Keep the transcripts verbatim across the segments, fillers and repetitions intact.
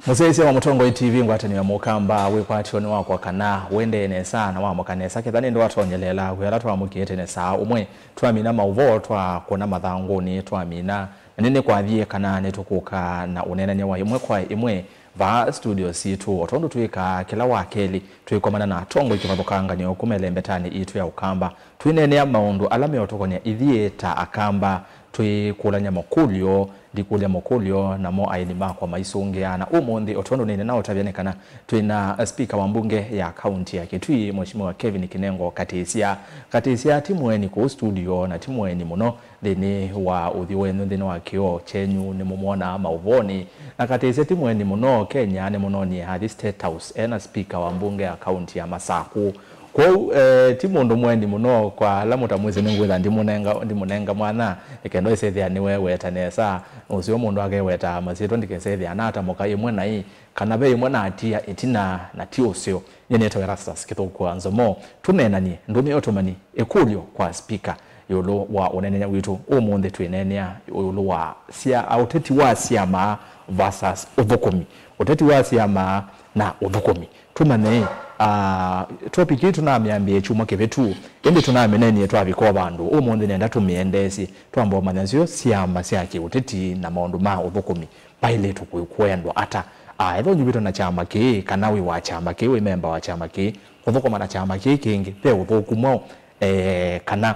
Mũsyaĩĩsya wa Mũtongoi T V, ngwatanĩo ya Mũkamba, wĩkwatyo nĩ wakwa kana wendee nesa na wamũka nesa. Ketha nĩndĩ watonyelela wĩa ala twamũkie tene saa ũmwe, twamina maũvoo, twakũna mathangũnĩ, twamina, na nĩnĩkwathie kana nĩtũkũka na ũneenany'a wa ĩmwe kwa ĩmwe vaa studio sitũ, o tondũ twĩkaa kĩla wa kelĩ, twĩkomana na atongoi kĩvathũkanganyo kuma ĩlembetanĩ yitũ ya Ũkamba, twĩneenea maũndũ ala meũtũkonya ithyĩ ta Akamba, twĩkũlany'a makũlyo, ndikũlya makũlyo, namo aeni makwa maisũngĩa. Na ũmũnthĩ, o tondũ nĩnĩnaũtavya, nĩ kana twĩ na spika wa mbunge ya kaunti ya Kitui, Mheshimiwa Kevin Kinengo Katisya. Katisya ti mũeni kũu studio na ti mũeni mũno nthĩnĩ wa ũthyũ wenyu, nthĩnĩ wa kĩoo kyenyu nĩmũmwonaa maũvoonĩ. Na Katisya ti mũeni mũno Kenya, nĩmũnonie athi State House ena spika wa mbunge ya kaunti ya Masaku. Kwoou, eh, ti mũndũ mũeni mũno kwa ala mũtamwĩsĩ, nĩngwĩtha ndimũnenga, ndimũnenga mwanya, ĩkenda ĩsethĩa nĩweweta nesa. Ũseo mũndũ akeweta masyĩtwa ndikesethĩa anatamũka ĩmwe na ĩ, kana ve ĩmwe natia ĩtina, na ti ũseo. Nyie nĩtawa Erastus Kĩthũkũ wa Nzomo. Tũneenanie ndũmĩa ũtũmani ĩkũlyo kwa spika ĩũlũ wa ũneenany'a witũ ũmũnthĩ. Twĩneenea ĩũlũ wa sya-, ũteti wa syama versus ũthũkũmi. Ũteti wa syama na ũthũkũmi. Tũmanye, ah, topic ĩĩ tũnamĩambĩe kyumwa kĩvĩtu, ĩndĩ tũnamĩneenie twavika o vandũ. Ũmũnthĩ nenda tũmĩendeesye, twamba ũmanya nzeo syama sya kĩũteti na maũndũ ma ũthũkũmi vaĩlĩtwe kũ-, kũendwa ata. Ah, ethĩwa ũnyuvĩtwe na kyama kĩĩ, kana wĩ wa kyama kĩĩ, wĩ memba wa kyama kĩĩ, kũthũkũma na kyama kĩĩ kĩngĩ, ve ũthũku mwaũ, eh, kana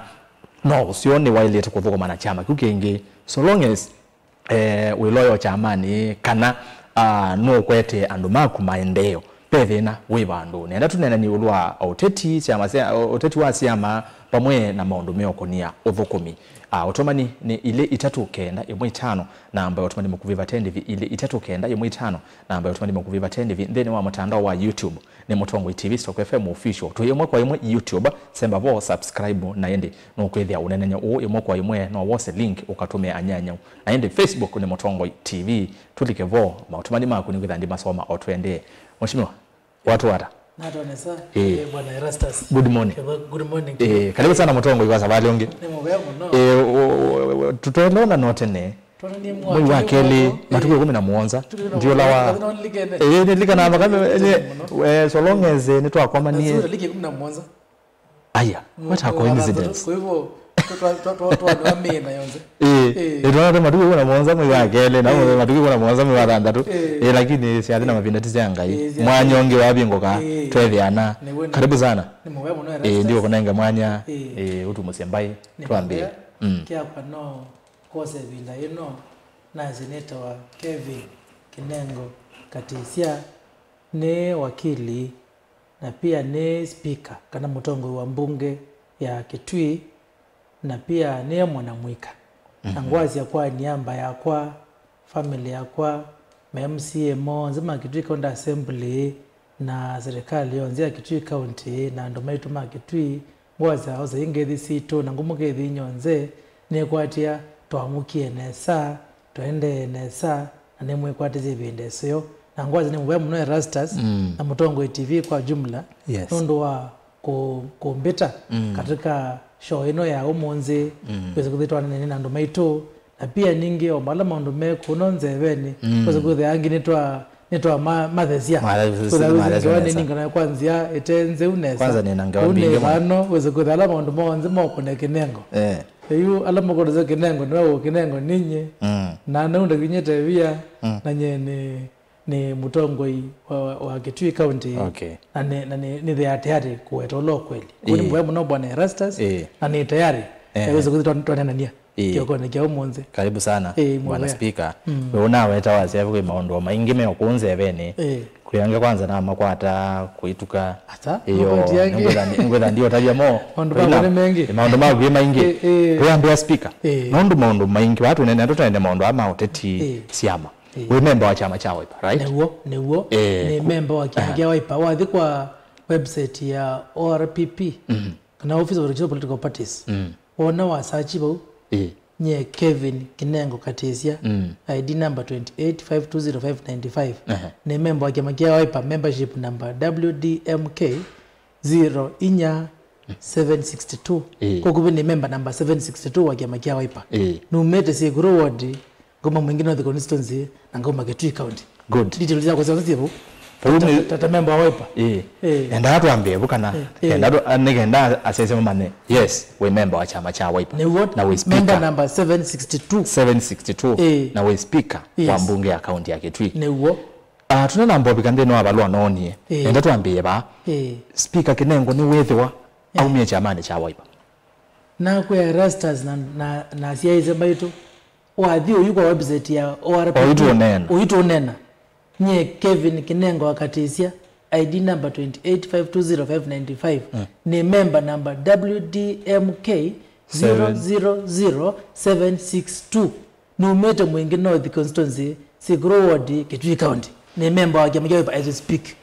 no ũseo nĩwaĩlĩte kũthũkũma na kyama kĩu kĩngĩ, so long as eh, wĩ loyal kyamanĩ, kana, ah, nũkwete andũ maku maendeeo, ve thĩna wĩ vandũ. Nenda tũneenanie ĩũlũ wa ũteti, syama sya, ũteti wa syama, vamwe na maũndũ meũkonia ũthũkũmi. Ah, ũtũmani nĩ ilĩ itatũ kenda ĩmwe itano, namba ya ũtũmani mũkuvĩ vate ndĩvi, ilĩ itatũ kenda ĩmwe itano, namba ya ũtũmani mũkuvĩ vate ndĩvi, nthĩnĩ wa mũtandao wa YouTube. Nĩ Mũtongoi T V Stock F M Official. Twĩ ĩmwe kwa ĩmwe YouTube, semba vo, subscribe, na ĩndĩ nũkwĩthĩa ũneenany'a ũũ ĩmwe kwa ĩmwe, no wose link ũkatũmĩa anyanyau. Na ĩndĩ Facebook nĩ Mũtongoi T V. Tũlike vo, maũtũmani maku nĩkwĩtha ndimasoma o tũendee. Mheshimiwa, watu wata? Natwa nesa, Ĩĩ. Eh, Bwana Erastus. Good morning. Good morning. Eh, karibu sana Mũtongoi kwa savalĩ ũngĩ. Nĩ mũvea mũno. Eh, o-, o-, o-, tũtoelewana no tene. Mwei wa kelĩ, matukũ ĩkũmi na mũonza, ndiola wa. Ĩĩ, nĩlikanaa maka, eh, so long as, eh, nĩtwakomanie. Aya, what a coincidence. Ĩĩ, nĩtwonete matukũ ĩkũmi na mũonza mwei wa kelĩ, na matukũ ĩkũmi na mũonza mwei wa thanthatũ. Ĩĩ, lakini syathi na mavinda ti sya Ngai. Mwanya ũngĩ wavingũka, twethĩana. Karibu sana. Ĩĩ, ndiũkũnenge mwanya, ĩĩ, ũtumũsye mbaĩ, twambĩe. Kwosa ĩvinda yĩno, nasye nĩtawa Kevin Kinengo Katisya, nĩ wakili, na pia nĩ spika kana mũtongoi wa mbunge ya Kitui, na pia nĩ mwana mũika. Na ngwasya kwa niamba yakwa, family yakwa, ma M C A monthe ma Kitui County Assembly, na serikali yonthe ya Kitui County, na andũ maitũ ma Kitui, ngwasya osa ingĩthi sitũ, na ngũmũkĩthi inyonthe, nĩkwatĩa twamũkie nesa, twaendee nesa, na nĩmwĩkwatĩsye ĩvinda ĩseo. Na ngwasya nĩ mũvea mũno Erastus, na Mũtongoi T V kwa jumla, nũndũ wa kũ-, kũmbĩta katika show ĩno ya ũmũnthĩ, wĩse kũthi twanene na andũ maitũ, na pia ningĩ o vala maũndũ me kũno nzevenĩ, wĩse kwĩthĩa angĩ nĩtwa, nĩtwa ma-, mathesya. Mathesya, kwĩthĩa wĩse mathesya ngewa nesa. Nĩningana kwa nzĩa ĩte nzeu nesa. Kwanza nĩna ngewa mbingĩ mũno. Vano, wĩse kwĩthĩa ala maũndũ monthe mokũne Kinengo. Eh. Yu ala mũkũnĩsya Kinengo, nĩwe wĩ Kinengo ninyi. Na nĩũndakinyĩte via, na nye nĩ nĩ mũtongoi wa, wa, wa Kitui County. Okay. Na nĩ, na nĩ, nĩ tayari kũweta ũla ũkweli. Kũu nĩ mũvea mũno Bwana Erastus, na nĩ tayari, eh, wĩse kũthi twa-, twanenania kĩokonĩ kya ũmũnthĩ. Karibu sana, Bwana Speaker. We ũnaweta wasya kwĩ maũndũ o maingĩ me o kũu nzevenĩ. Kwĩ angĩ kwanza namakwata kũituka. Ata? Ĩyo, nĩngwĩtha, nĩngwĩtha ndiotavya mo. Maũndũ maku nĩ mengĩ. Maũndũ maku nĩ maingĩ. Kwĩ andũ a speaker. Nũndũ maũndũ maingĩ, vaa tũnene, andũ tũnene maũndũ aa ma ũteti, syama. Wĩ memba wa kyama kya Wiper, right? Nĩw'o, nĩw'o. Eh, nĩ memba wa kyama kya Wiper. Wathi kwa website ya O R P P, kana Office of Regional Political Parties, wona wa search vau, nye Kevin Kinengo Katisya, I D number twenty eight five two zero five nine five. Nĩ memba wa kyama kya Wiper, membership number W D M K zero inya seven sixty two. Ĩĩ. Kwa ũkuvĩ nĩ memba namba seven sixty two wa kyama kya Wiper. Ĩĩ. Numĩte Syĩkũrũ ward, ngauma Mwingi North Constituency, na ngauma Kitui County. Good. Details syakwa syonthe syĩ vau. Vau nĩ- Ta, ta member wa Wiper. Ĩĩ. Ĩĩ. Endaa twambie vu kana Ĩĩ, ĩĩ. Endaa tũ- a, nĩ kenda asese mamanye. Yes, wĩ member wa kyama kya Wiper. Nĩw'o, na wĩ member speaker number seven sixty-two. Seven sixty-two. Ĩĩ. Na wĩ speaker wa Yes. mbunge ya kaunti ya Kitui. Nĩw'o. Ah, tũnanamba ũvika nthĩnĩ wa valũa noonie. Ĩĩ. Endaa twambie vaa. Ĩĩ. Speaker Kinengo nĩwĩthĩwa Ĩĩ. aumie kyamanĩ kya Wiper. Nakwĩa Erastus na, na, na asyaĩĩsya maitũ, wathi ũyu kwa website ya O R P P, Oitũ Ũneena. Oitũ Ũneena. Nyie Kevin Kinengo Akatĩsya, I D number twenty eight five two zero five nine five, Mm. nĩ member number W D M K zero zero zero seven six two. Numĩte Mwingi North Constituency, Sikuru Ward, Kitui County. Nĩ member wa kyama kya Wiper as we speak.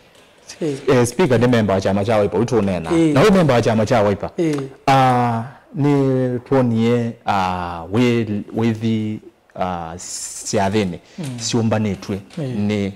Eh. Eh, speaker nĩ member wa kyama kya Wiper, ũtũneena. Eh. Na wĩ member wa kyama kya Wiper. Eh. Ah, nĩ twonie, ah, wĩ, wĩthi, ah, syathĩnĩ Mm. syũmbanĩtw'e Eh. nĩ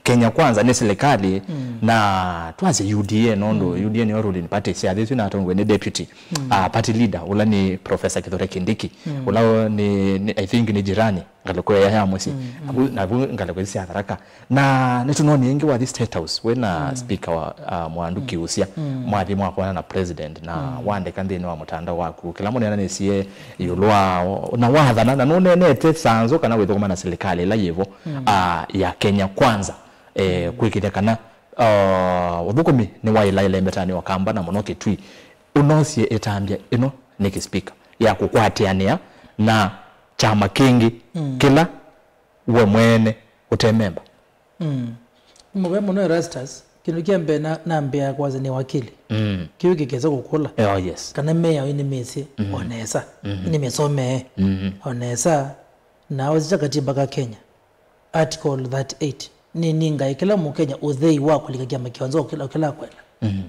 Kenya Kwanza nĩ serikali Mm. na twasye U D A nũndũ Mm. U D A nĩyo ruling party, syathĩ isu inatongoe nĩ deputy, Mm. ah, party leader, ũla nĩ Professor Kithure Kindiki, Mm. ũla nĩ, nĩ, I think nĩ jirani ngalĩko ĩya ya mũsyĩ. Mm, mm. Navu, navu ngalĩko isu sya Tharaka. Na nĩtũnonie ĩngĩ wathi State House, wĩ na Mm. speaker wa, ah, Mwandu Mm. Kiusya, Mm. mwathi mwakwona na president, na Mm. wandĩka nthĩnĩ wa mũtandao waku, kĩla mũneena nĩsie ĩũlũ wa, na wathana, na nũneenete sanzo kana wĩthũkũma na serikali ĩla yĩvo, Mm. ah, ya Kenya Kwanza, eh, Mm. kwĩkĩthya kana, ah, ũthũkũmi nĩwaĩlaĩla ĩmbetanĩ wa Kamba na mũno Kitui. Ũnosie ĩtambya ĩno nĩkĩ speaker ya kũkwatĩanĩa na kyama kĩngĩ Mm. kĩla we mwene ũte memba? Mm. Nĩ mũvea mũno Erastus. Kĩndũ kya mbee na, nambĩaa kwasya nĩ wakili. Mm. Kĩu kĩkesa kũkũla. Eh, oh, yes. Kana meya ũyũ nĩmĩsĩ Mm. o nesa. Mm-hmm. Nĩmĩsomee Mm-hmm. o nesa. Na wasikya katiba ka Kenya, Article thirty-eight, nĩnĩngae kĩla Mũkenya ũthei wa kũlika kyama kĩonza o kĩla, o kĩla akwenda. Mm-hmm.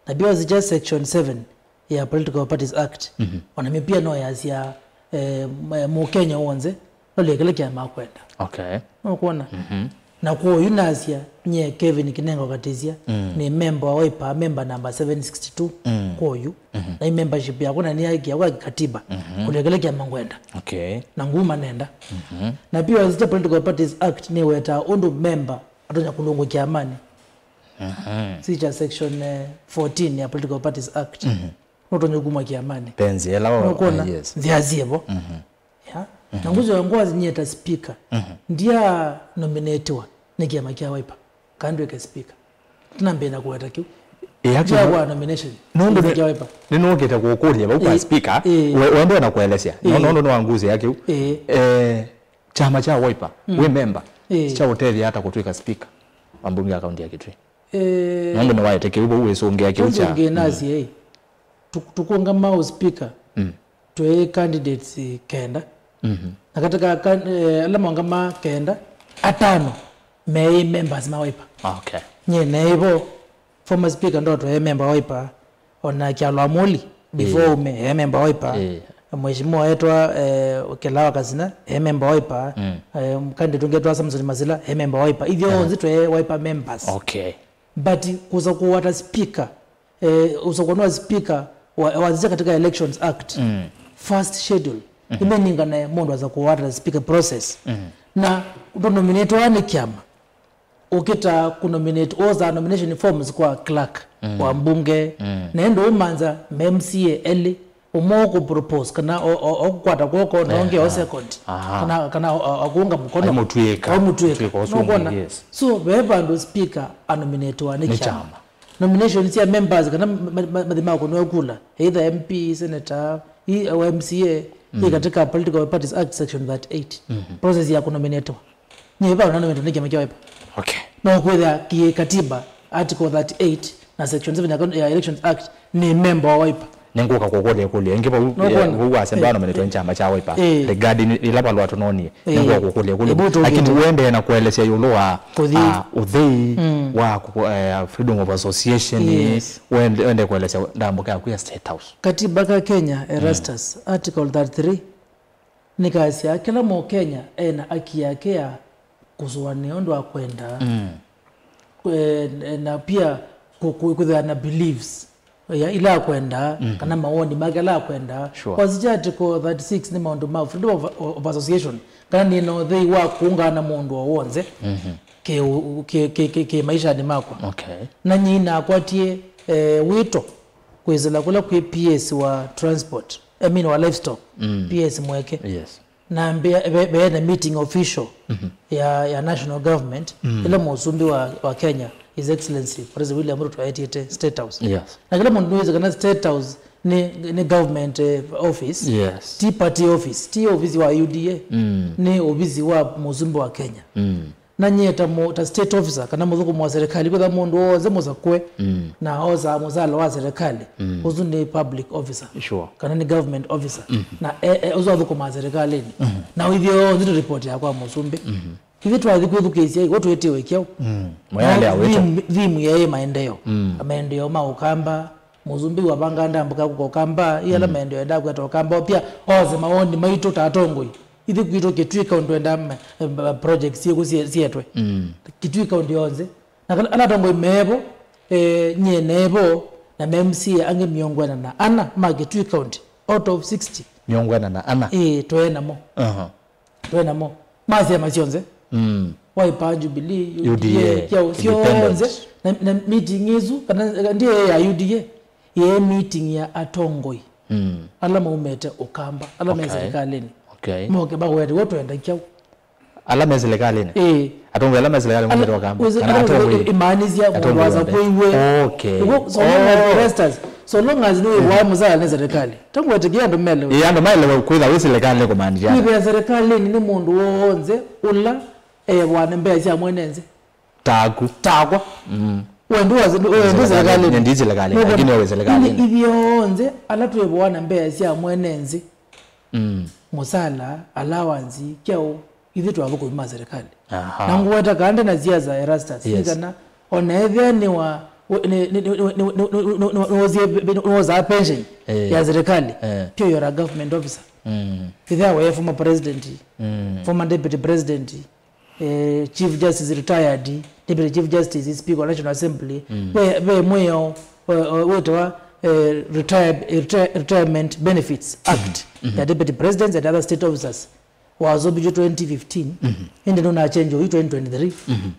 Na pia wasikya section seven ya Political Parties Act, Mhm. ona mĩpia no yasya, eh, m-, Mũkenya w'onthe no lĩkĩle kĩama akwenda. Okay. Nũkwona? Mhm. Na kwoou nasya, nyie Kevin Kinengo Katĩsya, Mm. nĩ memba wa Wiper, memba namba seven sixty-two Mm. kwoou. Mhm. Na membership yakwa na nĩyaĩkĩawa katiba, Mhm. kũlĩkĩle kĩama ngwenda. Okay. Na nguma nenda. Mhm. Na pia wasikya Political Parties Act nĩwetaa ũndũ memba atonya kũlũngwa kĩamanĩ. Mhm. Sikya section, eh, fourteen ya Political Parties Act. Mhm. Nũtonya kuma kĩamanĩ. Penzi ela wa- Nũkwona? Ah, yes. Nzĩa syĩvo. Mhm. Ya? Mhm. Na ngũsyoka ngwazi nyie ta speaker. Mhm. Ndia nominatiwa nĩ kĩama kya Wiper. Kana ndwĩke speaker. Tũnambĩe na kũweta kĩu. Eh, actually, ndia kwa nomination. Nũndũ nĩ- kya Wiper. Nĩnũkĩte kũkũlya vau kwa Eh, speaker. Eh. We- wende na kũelesya. No- Eh. Nũndũ nĩwangusĩa kĩu. Eh. Eh, kyama kya Wiper, Mm. wĩ memba, Eh. kya ũtethya ata kũtw'ĩka speaker wa mbunge ya kaunti ya Kitui? Eh, nũndũ nĩwaete kĩu vau wĩsũngĩa kĩu kya- Ũngĩ Mm. nasye, eh, tu- tũkũngama ũ speaker, Mm. twĩ candidates kenda. Mhm. Na katika kan- eh, ala maũngama kenda, atano meĩ members ma Wiper. Okay. Nyie neĩvo, former speaker Ndoto e member wa Wiper, ona Kyalo Amoli, before Ĩĩ. Ume, e member wa Wiper. Ĩĩ. Mheshimiwa etwa, eh, Kĩlawa Kasina, e member wa Wiper. Mm. Eh, candidate ũngĩ etwa Samson Masila, e member wa Wiper. Ithyĩ Ah. onthe twĩ Wiper members. Okay. But kusa kuwata speaker, eh, usa kuwa speaker wa, wa katika Elections Act, Mm. first schedule, Mhm. imeningana mũndũ asa kuwata speaker process. Mhm. Na ndũnominatwa nĩ kyama. Ũkĩta kũnominate, wosa nomination forms kwa clerk Mm. wa mbunge, Mm. na ĩndĩ ũmanza ma M C A elĩ, ũmwe ũkũpropose, kana o- o- ũkũkwata kw'oko, na ũngĩ o Aha. second, Aha. kana, kana o- o- akũunga mũkono. Aimũtw'ĩka. Aimũtw'ĩka. Mũtw'ĩka ũsu Nũkwona? Yes. So, ve vandũ speaker anominatiwa nĩ Nĩ kyama. Kyama. Nominations ya members, kana ma- ma- mathi ma kũnwa kula, either M P, senator, i- o M C A, Mm. i katika Political Parties Act section thirty-eight. Mhm. Process ya kũnominatiwa. Nyie vau nanometwe nĩ kyama kya Wiper. Okay. No kwĩthĩa kĩ katiba, article thirty-eight na section seven ya con- ya Elections Act, nĩ member wa Wiper. Nĩngũka kũkũlya ĩkũlyo ĩngĩ vau, Nũkwona? Eh, vau wasya Eh, ndwanometwe nĩ kyama kya Wiper. Eh. Regarding ĩla valũa tũnonie, Eh. nĩngũka kũkũlya ĩkũlyo. Ĩbu tũkĩte. Lakini ũendee na kũelesya ĩũlũ wa, Kũthi. ah, ũthei Mm. wa kũ- eh, freedom of association, Yes. wende, wende kũelesya ndambũka yaku ya State House. Katiba ka Kenya, Erastus, Mm. article thirty-three, nĩkasya kĩla Mũkenya ena haki yake ya kũsũanĩa ũndũ akwenda, Mm. eh, na pia kũ- kũ- kwĩthĩwa na beliefs ya ila akwenda, Mhm. kana mawoni make ala akwenda. Sure. Wasikya article thirty-six nĩ maũndũ ma freedom of, of association, kana nĩ na ũthei wa kũũngana na mũndũ o w'onthe. Mhm. kĩ, kĩ, kĩ, kĩ, kĩ maishanĩ makwa. Okay. Na nyie nakwatie, eh, wĩto kwĩsĩla kũla kwĩ P S wa transport, I mean wa livestock, mm, P S Mweke. Yes. Na mbea, be, be na meeting official, mhm, ya, ya national government, mm, ĩla mũsumbĩ wa, wa Kenya, His Excellency President William Ruto etĩte State House. Yes. Na kĩla mũndũ nĩwĩsĩ kana State House nĩ, nĩ government, eh, office. Yes. Ti party office, ti ofisi wa U D A. Mm. Nĩ ofisi wa mũsumbĩ wa Kenya. Mm. Na nyie ta mũ-, ta state officer, kana mũthũkũmi wa serikali, kwĩtha mũndũ wothe mũsakũe, mm, na osaa mũsala wa serikali, mm, ũsu nĩ public officer, sure, kana nĩ government officer. Mm. Na e, e, ũsu athũkũmaa serikalĩnĩ. Mm. Na ithyĩ onthe tũripoti ya kwa mũsumbĩ. Mm. Ithyĩ twathi kwĩthukĩĩsya, iwe twĩtĩwe kyaũ? Mm. Mwĩalea wĩto. Thimu, thimu yaĩ maendeeo. Mm. Maendeeo ma Ũkamba, mũsumbĩ wavanga ndambũka kũka Ũkamba, iala, mm, maendeeo endaa kweta Ũkamba, o pia oze mawoni maitũ ta atongoi. Ithyĩ kwitũ Kitui County twenda ma-, ma-, projects syĩkũ syetwe. Mm. Kitui County yonthe. Na kala, ala atongoi mevo, eh, nyie nevo, na ma M C A angĩ mĩongo ĩna na ana ma Kitui County out of sixty. Mĩongo ĩna na ana? Ĩĩ, twĩ namo. Aha. Twĩ namo. Ma syama syonthe. Mm. Wiper, Jubilee, U D A, U D A, kyaũ, independent, syonthe. Na, na meeting ĩsu, kana, ndiye ya U D A, ye meeting ya atongoi. Mm. Ala maumĩte Ũkamba, ala me, okay, serikalĩnĩ. Okay. Moke mawete, "W'o twenda kyaũ?" Ala me serikalĩnĩ? Ĩĩ. Atongoi ala me serikalĩnĩ maumĩte Ũkamba? Kana atongoi? Imaanisya mũndũ wasakũiwe. Okay. Ĩguo, so long as, oh, Erastus, so long as nĩ wĩwaa mũsala nĩ serikali. Tongwete kĩ andũ melewe. Ĩĩ, andũ maelewe kwĩtha wĩ serikalĩnĩ kũmaanisya. Kwĩthĩa serikalĩnĩ nĩ mũndũ w'onthe ũla ewa nĩ mbesa sya mwene nthĩ. Taku. Takwa. Mm. Wendi wa, wendi serikalĩnĩ. Ndi serikalĩnĩ, lakini wewe serikalĩnĩ. Ithyĩ onthe ala twĩvoa na mbesa sya mwene nthĩ. Mm. Mũsala, allowance, kyaũ, ithyĩ twathũkũmi ma serikali. Aha. Na ngũweta kanda na siasa Erastus, yes, kana ona ethĩa nĩ wa, nĩ, nĩ, nĩwosaa pension, eh, ya serikali, eh, pia you're a government officer. Mm. Ethĩa we former president, mm, former deputy president, eh, Chief Justice retired, Deputy Chief Justice, Speaker wa National Assembly, mm, ve, ve mwĩao, eh, eh, wĩtawa, eh, retire, retire, Retirement Benefits Act, mm-hmm, ya Deputy Presidents and other state officers, wasombithw'e twenty fifteen, mm-hmm, ĩndĩ nũnachenjwa yu twenty twenty-three. Mm-hmm.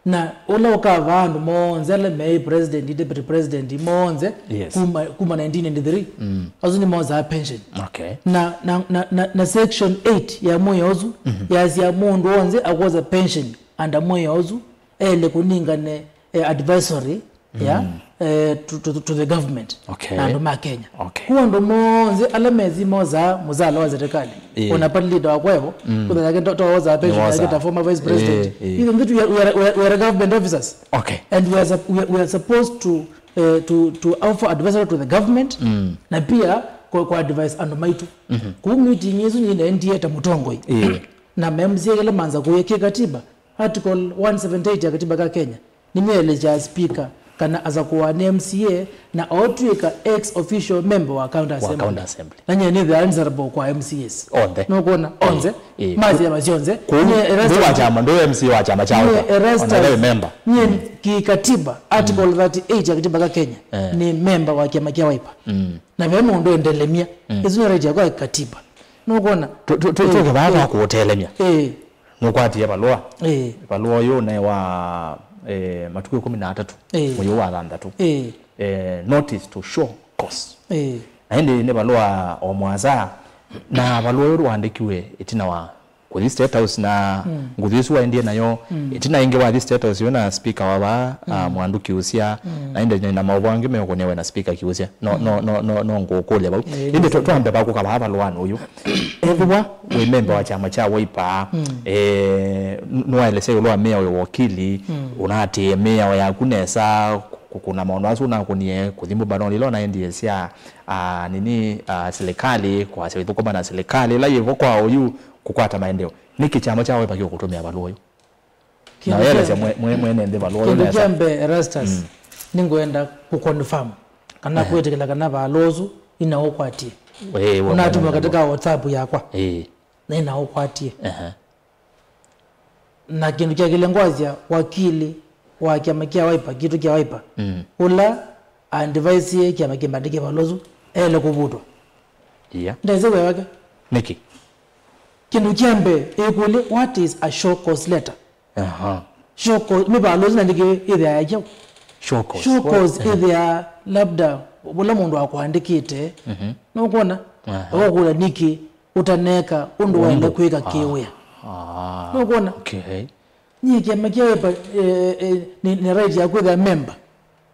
Na ũla ũkavaa andũ monthe ala meĩ president, deputy president monthe, yes, kuma, kuma nineteen ninety-three, mm, asu nĩmosaa pension. Okay. Na, na, na, na, na section eight ya mwĩao ũsu, mhm, yasya mũndũ onthe akwosa pension under mwĩao ũsu, ele kũningane, eh, advisory, ya, mm, eh, to, to, to the government, okay, na andũ ma Kenya. Okay. Kwa andũ monthe ala mezi mosaa mũsala wa serikali. Ĩĩ. Ona party leader wakwa evo, mm, kũtha yake to, to wosaa pension, nĩwosaa, yake ta former vice president. Ĩĩ, ĩĩ. Ithuĩ we are, we are, we are, we are government officers. Okay. And we are, sup-, we are, we are supposed to, eh, to, to offer advisory to the government, mm, na pia kwa, kwa advice andũ maitũ. Mhm. Kũu meeting ĩsu nyie naendie ta mũtongoi. Ĩĩ. Na ma M C A kĩla manza kũya kĩ katiba, Article one seventy-eight ya katiba ka Kenya, nĩmyaelesya speaker kana asakũa nĩ M C A na otw'ĩka ex officio member wa County Assembly. Wa County Assembly. Na nyie nĩthĩawa answerable kwa M C As. Onthe. Nũkwona? Onthe. Ĩĩ. Ma syama syonthe. Kũu nyie Erastus ndũ wa kyama, ndũ M C A wa kyama kyaũ. Nyie Erastus, ona nĩ member. Nyie, mm, kĩkatiba, Article, mm, thirty-eight ya katiba ka Kenya, eh, nĩ member wa kyama kya Wiper. Mm. Na ve mũndũ endelemia. Mm. Ĩsu nĩ right yakwa ya katiba. Nũkwona? Tu-, tu-, tu-, ĩĩ, tũke vaa, ĩĩ, twa kũũtelemya. Ĩĩ. Nũkwatie valũa. Ĩĩ. Valũa ũyũ nĩ wa, eh, matukũ ĩkũmi na atatũ, ĩĩ, mwei wa thanthatũ. Ĩĩ. Eh, notice to show cause. Ĩĩ. Na ĩndĩ nĩ valũa o mwasa, na valũa ũyũ waandĩkiwe ĩtina wa kũthi State House na, mm, nguthu ĩsu waendie nayo, mm, ĩtina ĩngĩ wathi State House yo na speaker wa vaa, mm, ah, Mwandu Kiusya, mm, na ĩndĩ na maũvoo angĩ meũkũnĩawe na speaker Kiusya. No, mm, no, no, no, no ngũkũlya vau. Ĩĩ, ĩndĩ tũ-, twambe vaa kũka vaa valũanĩ ũyũ. Ethĩwa wĩ memba wa kyama kya Wiper, mm, eh, n-, nĩwaelesya ĩũlũ wa mĩao ya wakili, mm, ũnaatĩĩe mĩao yaku nesa, kũ-, kũkũna maũndũ asu ũnakũnie, kũthi mũvanonĩ ila ũnaendie sya, ah, nini, ah, silikalĩ, kwasya ũithũkũma na silikalĩ ĩla yĩvo kwa oyu, kũkwata maendeeo. Nĩkĩ kyama kya Wiper kĩũkũtũmĩa valũa ũyũ? Na kĩndũ kya, ũelesya mwe-, mwe-, mwene nthĩ valũa ũyũ kĩndũ kya nesa. Mbee, Erastus, mm, nĩngwenda kũconfirm kana, ehe, kwĩtĩkĩla kana valũa ũsu nĩnaũkwatie. Ĩĩ, we ũnatũmwa mwene katika nthĩ. WhatsApp yakwa. Ĩĩ. Nĩnaũkwatie. Ehe. Na kĩndũ kya kĩlĩ ngwasya wakili wa kyama kya Wiper, kitũ kya Wiper, mm, ũla advisie kyama kĩmbandĩkĩe valũa ũsu, ele kũvutwa. Yeah. Ndesĩ wĩa wake. Nĩkĩ? Kĩndũ kya mbee, ĩkũlye, what is a show cause letter? Aha. Show cause, mĩvalo ĩsu nandĩkĩwe ĩthĩa ya kyaũ? Show cause. Show cause ĩthĩa labda ũla mũndũ akwandĩkĩte. Mhm. Nũkwona? Aha. Ũkũlya nĩkĩ ũtaneka ũndũ waĩle kwĩka kĩwĩa. Ah. Nũkwona? Okay. Nyie kĩama kya Wiper, eh, eh, nĩ, nĩ right ya kwĩthĩa member.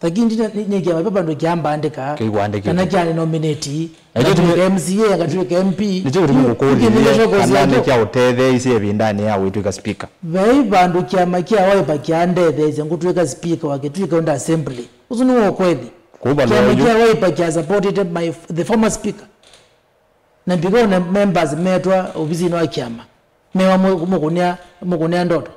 Lakini nĩ, nĩ, nĩ kĩama pe vandũ kyambandĩka. Kĩkwandĩkĩte. Kana kya nominate. Na nĩkyo ngatwĩka M C A, ngatwĩka M P. Nĩkyo gĩtumi ngũkũlilye kana nĩ kya ũtetheeisye ĩvindanĩ ya wĩtw'ĩka speaker. Vai vandũ kĩama kya Wiper kyandetheesye ngũtwĩka speaker wa Kitui County Assembly. Ũsu nĩ wa ũkweli. Kũu valũa kĩama kya Wiper kya supported my, the former speaker. Na mbika ona members metwa ovisinĩ wa kĩama, mewa mũ-, mũkũnĩa, mũkũnĩa ndoto.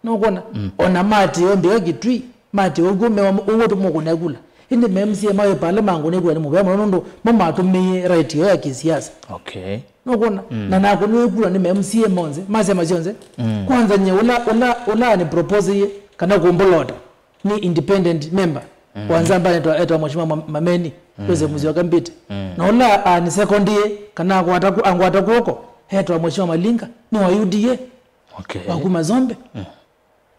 Nũkwona? Mm. Ona matiwa mbika Kitui, matiwa ũguo, mewa mũ-, ũguo tũmũkũnĩa kula. Ĩndĩ me M C A ma Wiper ala mangũnĩa kula nĩ mũvea mũno nũndũ mo matũmĩie right yoo ya kĩsiasa. Okay. Nũkwona? Mm. Na nakũnĩwe kula nĩ me M C A monthe, ma syama syonthe. Mm. Kwanza nye ũla, ũla, ũla anĩ proposie kana kũmbũlota. Nĩ independent member wa Nzamba etwa, etwa Mheshimiwa Ma-, Mameni, Joseph Musyoka Mbite. Na ũla ani secondie kana angwata ku-, angwata kw'oko, etwa Mheshimiwa Malinga, nĩ wa U D A, okay, wa kuma Zombe.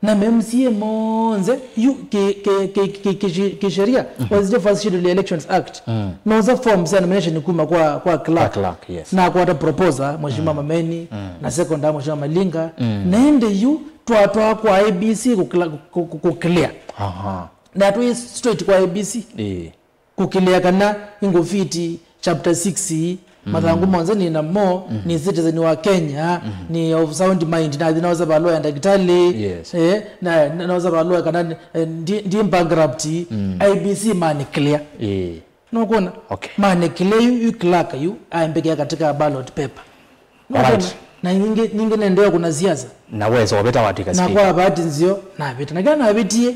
Na ma M C A monthe, yu ki-, ki-, ki-, ki-, ki-, kisheria, was the first Schedule Elections Act. Nosa form sya nomination kuma kwa, kwa clerk. Kwa clerk, yes. Na akwata proposer, Mheshimiwa Mameni, na seconder, Mheshimiwa Malinga. Na ĩndĩ yu, twatwaa kwa I E B C kũkla-, kũ-, kũ-, kũclear. Aha. Na twĩ straight kwa I E B C. Ĩĩ. Kũclear kana ingũfiti chapter six, mathangũ monthe nĩ namo, nĩ citizen wa Kenya, nĩ of sound mind, na nathi naosa valũa ya ndakitali, yes, eh, na, na naosa valũa kana, eh, ndi, ndi bankrupt, I E B C mani clear. Ĩĩ. Nũkwona? Okay. Mani clear yu, yu clerk yu, aembekea katika ballot paper. Nũkwona? Alright. Na nyingĩ, nyingĩ nendee kuna siasa. Na wesa oveta watwĩka speaker. Na kwa bahati nzeo, navĩta. Na kĩla navĩtie,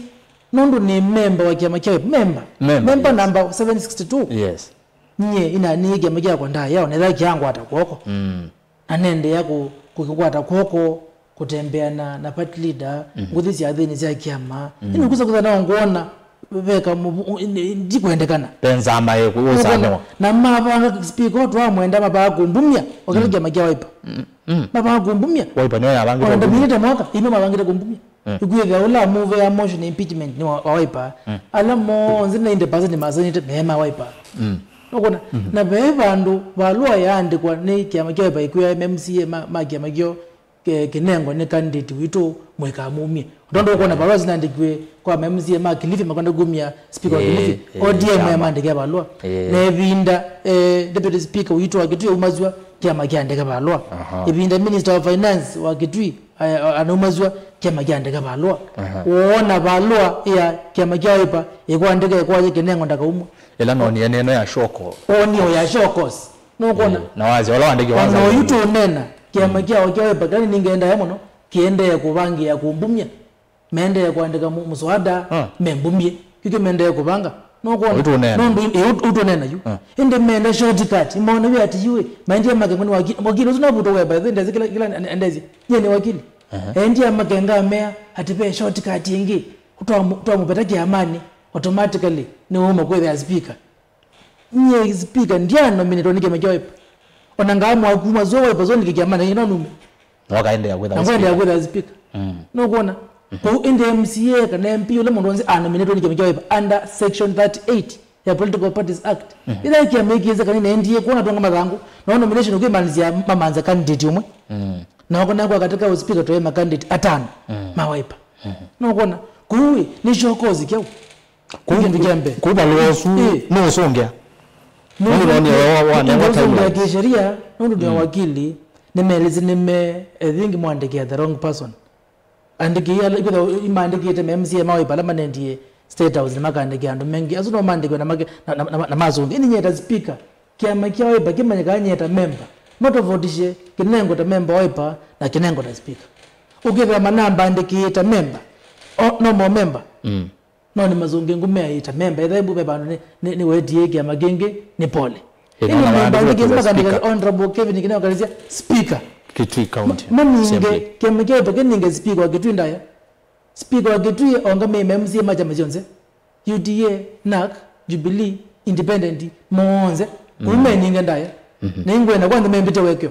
nũndũ nĩ memba wa kĩama kya Wiper. Memba. Memba, memba, yes, number seven sixty-two. Yes. Nyie, ina nĩ kĩama kyakwa ndaya, ona ĩla kyangwata kw'oko. Mm. Na nendeea kũ-, kũkĩkwata kw'oko, kũtembea na, na party leader, ngũthi syathĩnĩ sya kĩama. Ĩndĩ kũsa kũthana ngwona veka mũvu-, ũ-, ĩndĩ, ndikwendekana. Pe nzama ĩkũ, ũsamĩwa. Na mavanga speaker ũtwamwenda mavaa kũmbumya, okĩla kĩama kya Wiper. Mm, mm. Mavaa kũmbumya. Wiper nĩyo yavangĩte kũmbumya. Ona ndaminĩte mwaka, ino mavangĩte kũmbumya. Mm. Ĩkwĩthĩa ũla amuvea motion ya impeachment nĩ wa, wa Wiper. Mm. Ala monthe ninety percent masainĩte me ma Wiper. Mm. Nũkwona? Mm-hmm. Na ve vandũ valũa yaandĩkwa nĩ kĩama kya Wiper ĩkwĩa M C A ma, ma kĩama kyo, ke-, kĩnengwa nĩ candidate witũ mũikamumye. Tondũ ũkwona valũa sinandĩkiwe kwa ma M C A ma Kilifi makwenda kumya speaker wa Kilifi. Eh, eh, O D M yamandĩkĩa valũa. Eh. Na ĩvinda, eh, deputy speaker witũ wa Kitui aumasw'a, kĩama kĩandĩka valũa. Aha. Ĩvinda minister wa finance wa Kitui, eh, anaumasw'a, kĩama kĩandĩka valũa. Aha. Woona valũa ya kĩama kya Wiper ĩkwandĩka ĩkwasya kĩnengo ndakaumwe. Ĩla noonie nĩ ĩno ya show cause. Woonie ya show cause. Nũkwona? Eh, na wasya ũla wandĩki wa ona oyu tũũneena, kĩama kya, kya Wiper kĩla nĩnĩngendaya mũno, kĩendee kũvangĩĩa kũmbumya. Mendee kũandĩka mũ-, mũswada, ah, membumie. Kĩkĩ mendee kũvanga. Nũkwona? Oyu tũũneena. Nũndũ ĩ-, ĩ-, ũtũneena yu. Ah. Ĩndĩ menda shortcut, imaona wĩ ati yu ĩ, maendie makengo nĩ wakili. Wakili ũsu navutwa we, by the way, ndesĩ kĩla, kĩla endesĩ. Nyie nĩ wakili. Aha. Endie makenga mea ati ve shortcut ĩngĩ. Twamũ-, twamũveta kĩamanĩ, automatically nĩwauma kwĩthĩa speaker. Nyie speaker ndyanominĩtwe nĩ kĩama kya Wiper. Ona ngaamũa kuma sua Wiper zone kĩkĩamanĩ no nume. Na wakaendelea kwĩtha. Na ngwendelea kwĩtha speaker. Mm. Nũkwona? Kũu ĩndĩ M C A kana M P ũla mũndũ wonse anominĩtwe nĩ kĩama kya Wiper under section thirty-eight ya Political Parties Act. Mm. Ĩla kĩama ĩkĩĩsya kana nendie kwona twonga mathangũ. Na nomination ũkĩmanzia mamanza candidate ũmwe. Mm. Na wakona kwa katika speaker twaĩ ma candidate atano ma Wiper. Mm. Nũkwona? Kũu ĩ, nĩ show cause kyaũ? Kũu, kĩndũ kya mbee. Kũu valũa ũsu nũũsũngĩa. Nũndũ nonĩa wa, wa, wa timelines. Nũũsũngĩa kĩsheria, nũndũ nĩ wakili, nĩmelĩsĩ nĩme, I think, mwandĩkĩa the wrong person. Andĩkĩi ala, ikwĩthwa imandĩkĩte me M C A ma Wiper ala manendie State House nĩmakandĩkĩa andũ mengĩ. Asu no mandĩkĩwe na make-, na, na, na, na masũngĩa. Ĩndĩ nyie ta speaker, kĩama kya Wiper kĩmanyĩkaa nyie ta member. No tofautishe kĩnengo ta member wa Wiper na kĩnengo ta speaker. Ũkĩthĩa manambandĩkĩĩte member. O, no mo member. Mm. No nĩmasũngĩe ngũmea ĩta memba, ethĩwa ve vandũ nĩ, nĩ, nĩwetie kĩama kĩngĩ, nĩ pole. Ĩĩ, ĩndĩ nona memba maandĩkĩtwe ĩngĩ kĩsĩ makandĩka speaker. Honorable Kevin Kineo akalĩsya speaker. Kitui County Assembly. Maninge kĩama kya Wiper kĩninge speaker wa Kitui ndaya. Speaker wa Kitui ongamĩe ma M C A ma kyama syonthe. U D A, NARC, Jubilee, Independent, monthe. Kũu meninge ndaya. Mhm. Na ingwenda kwanza membĩte wekeo.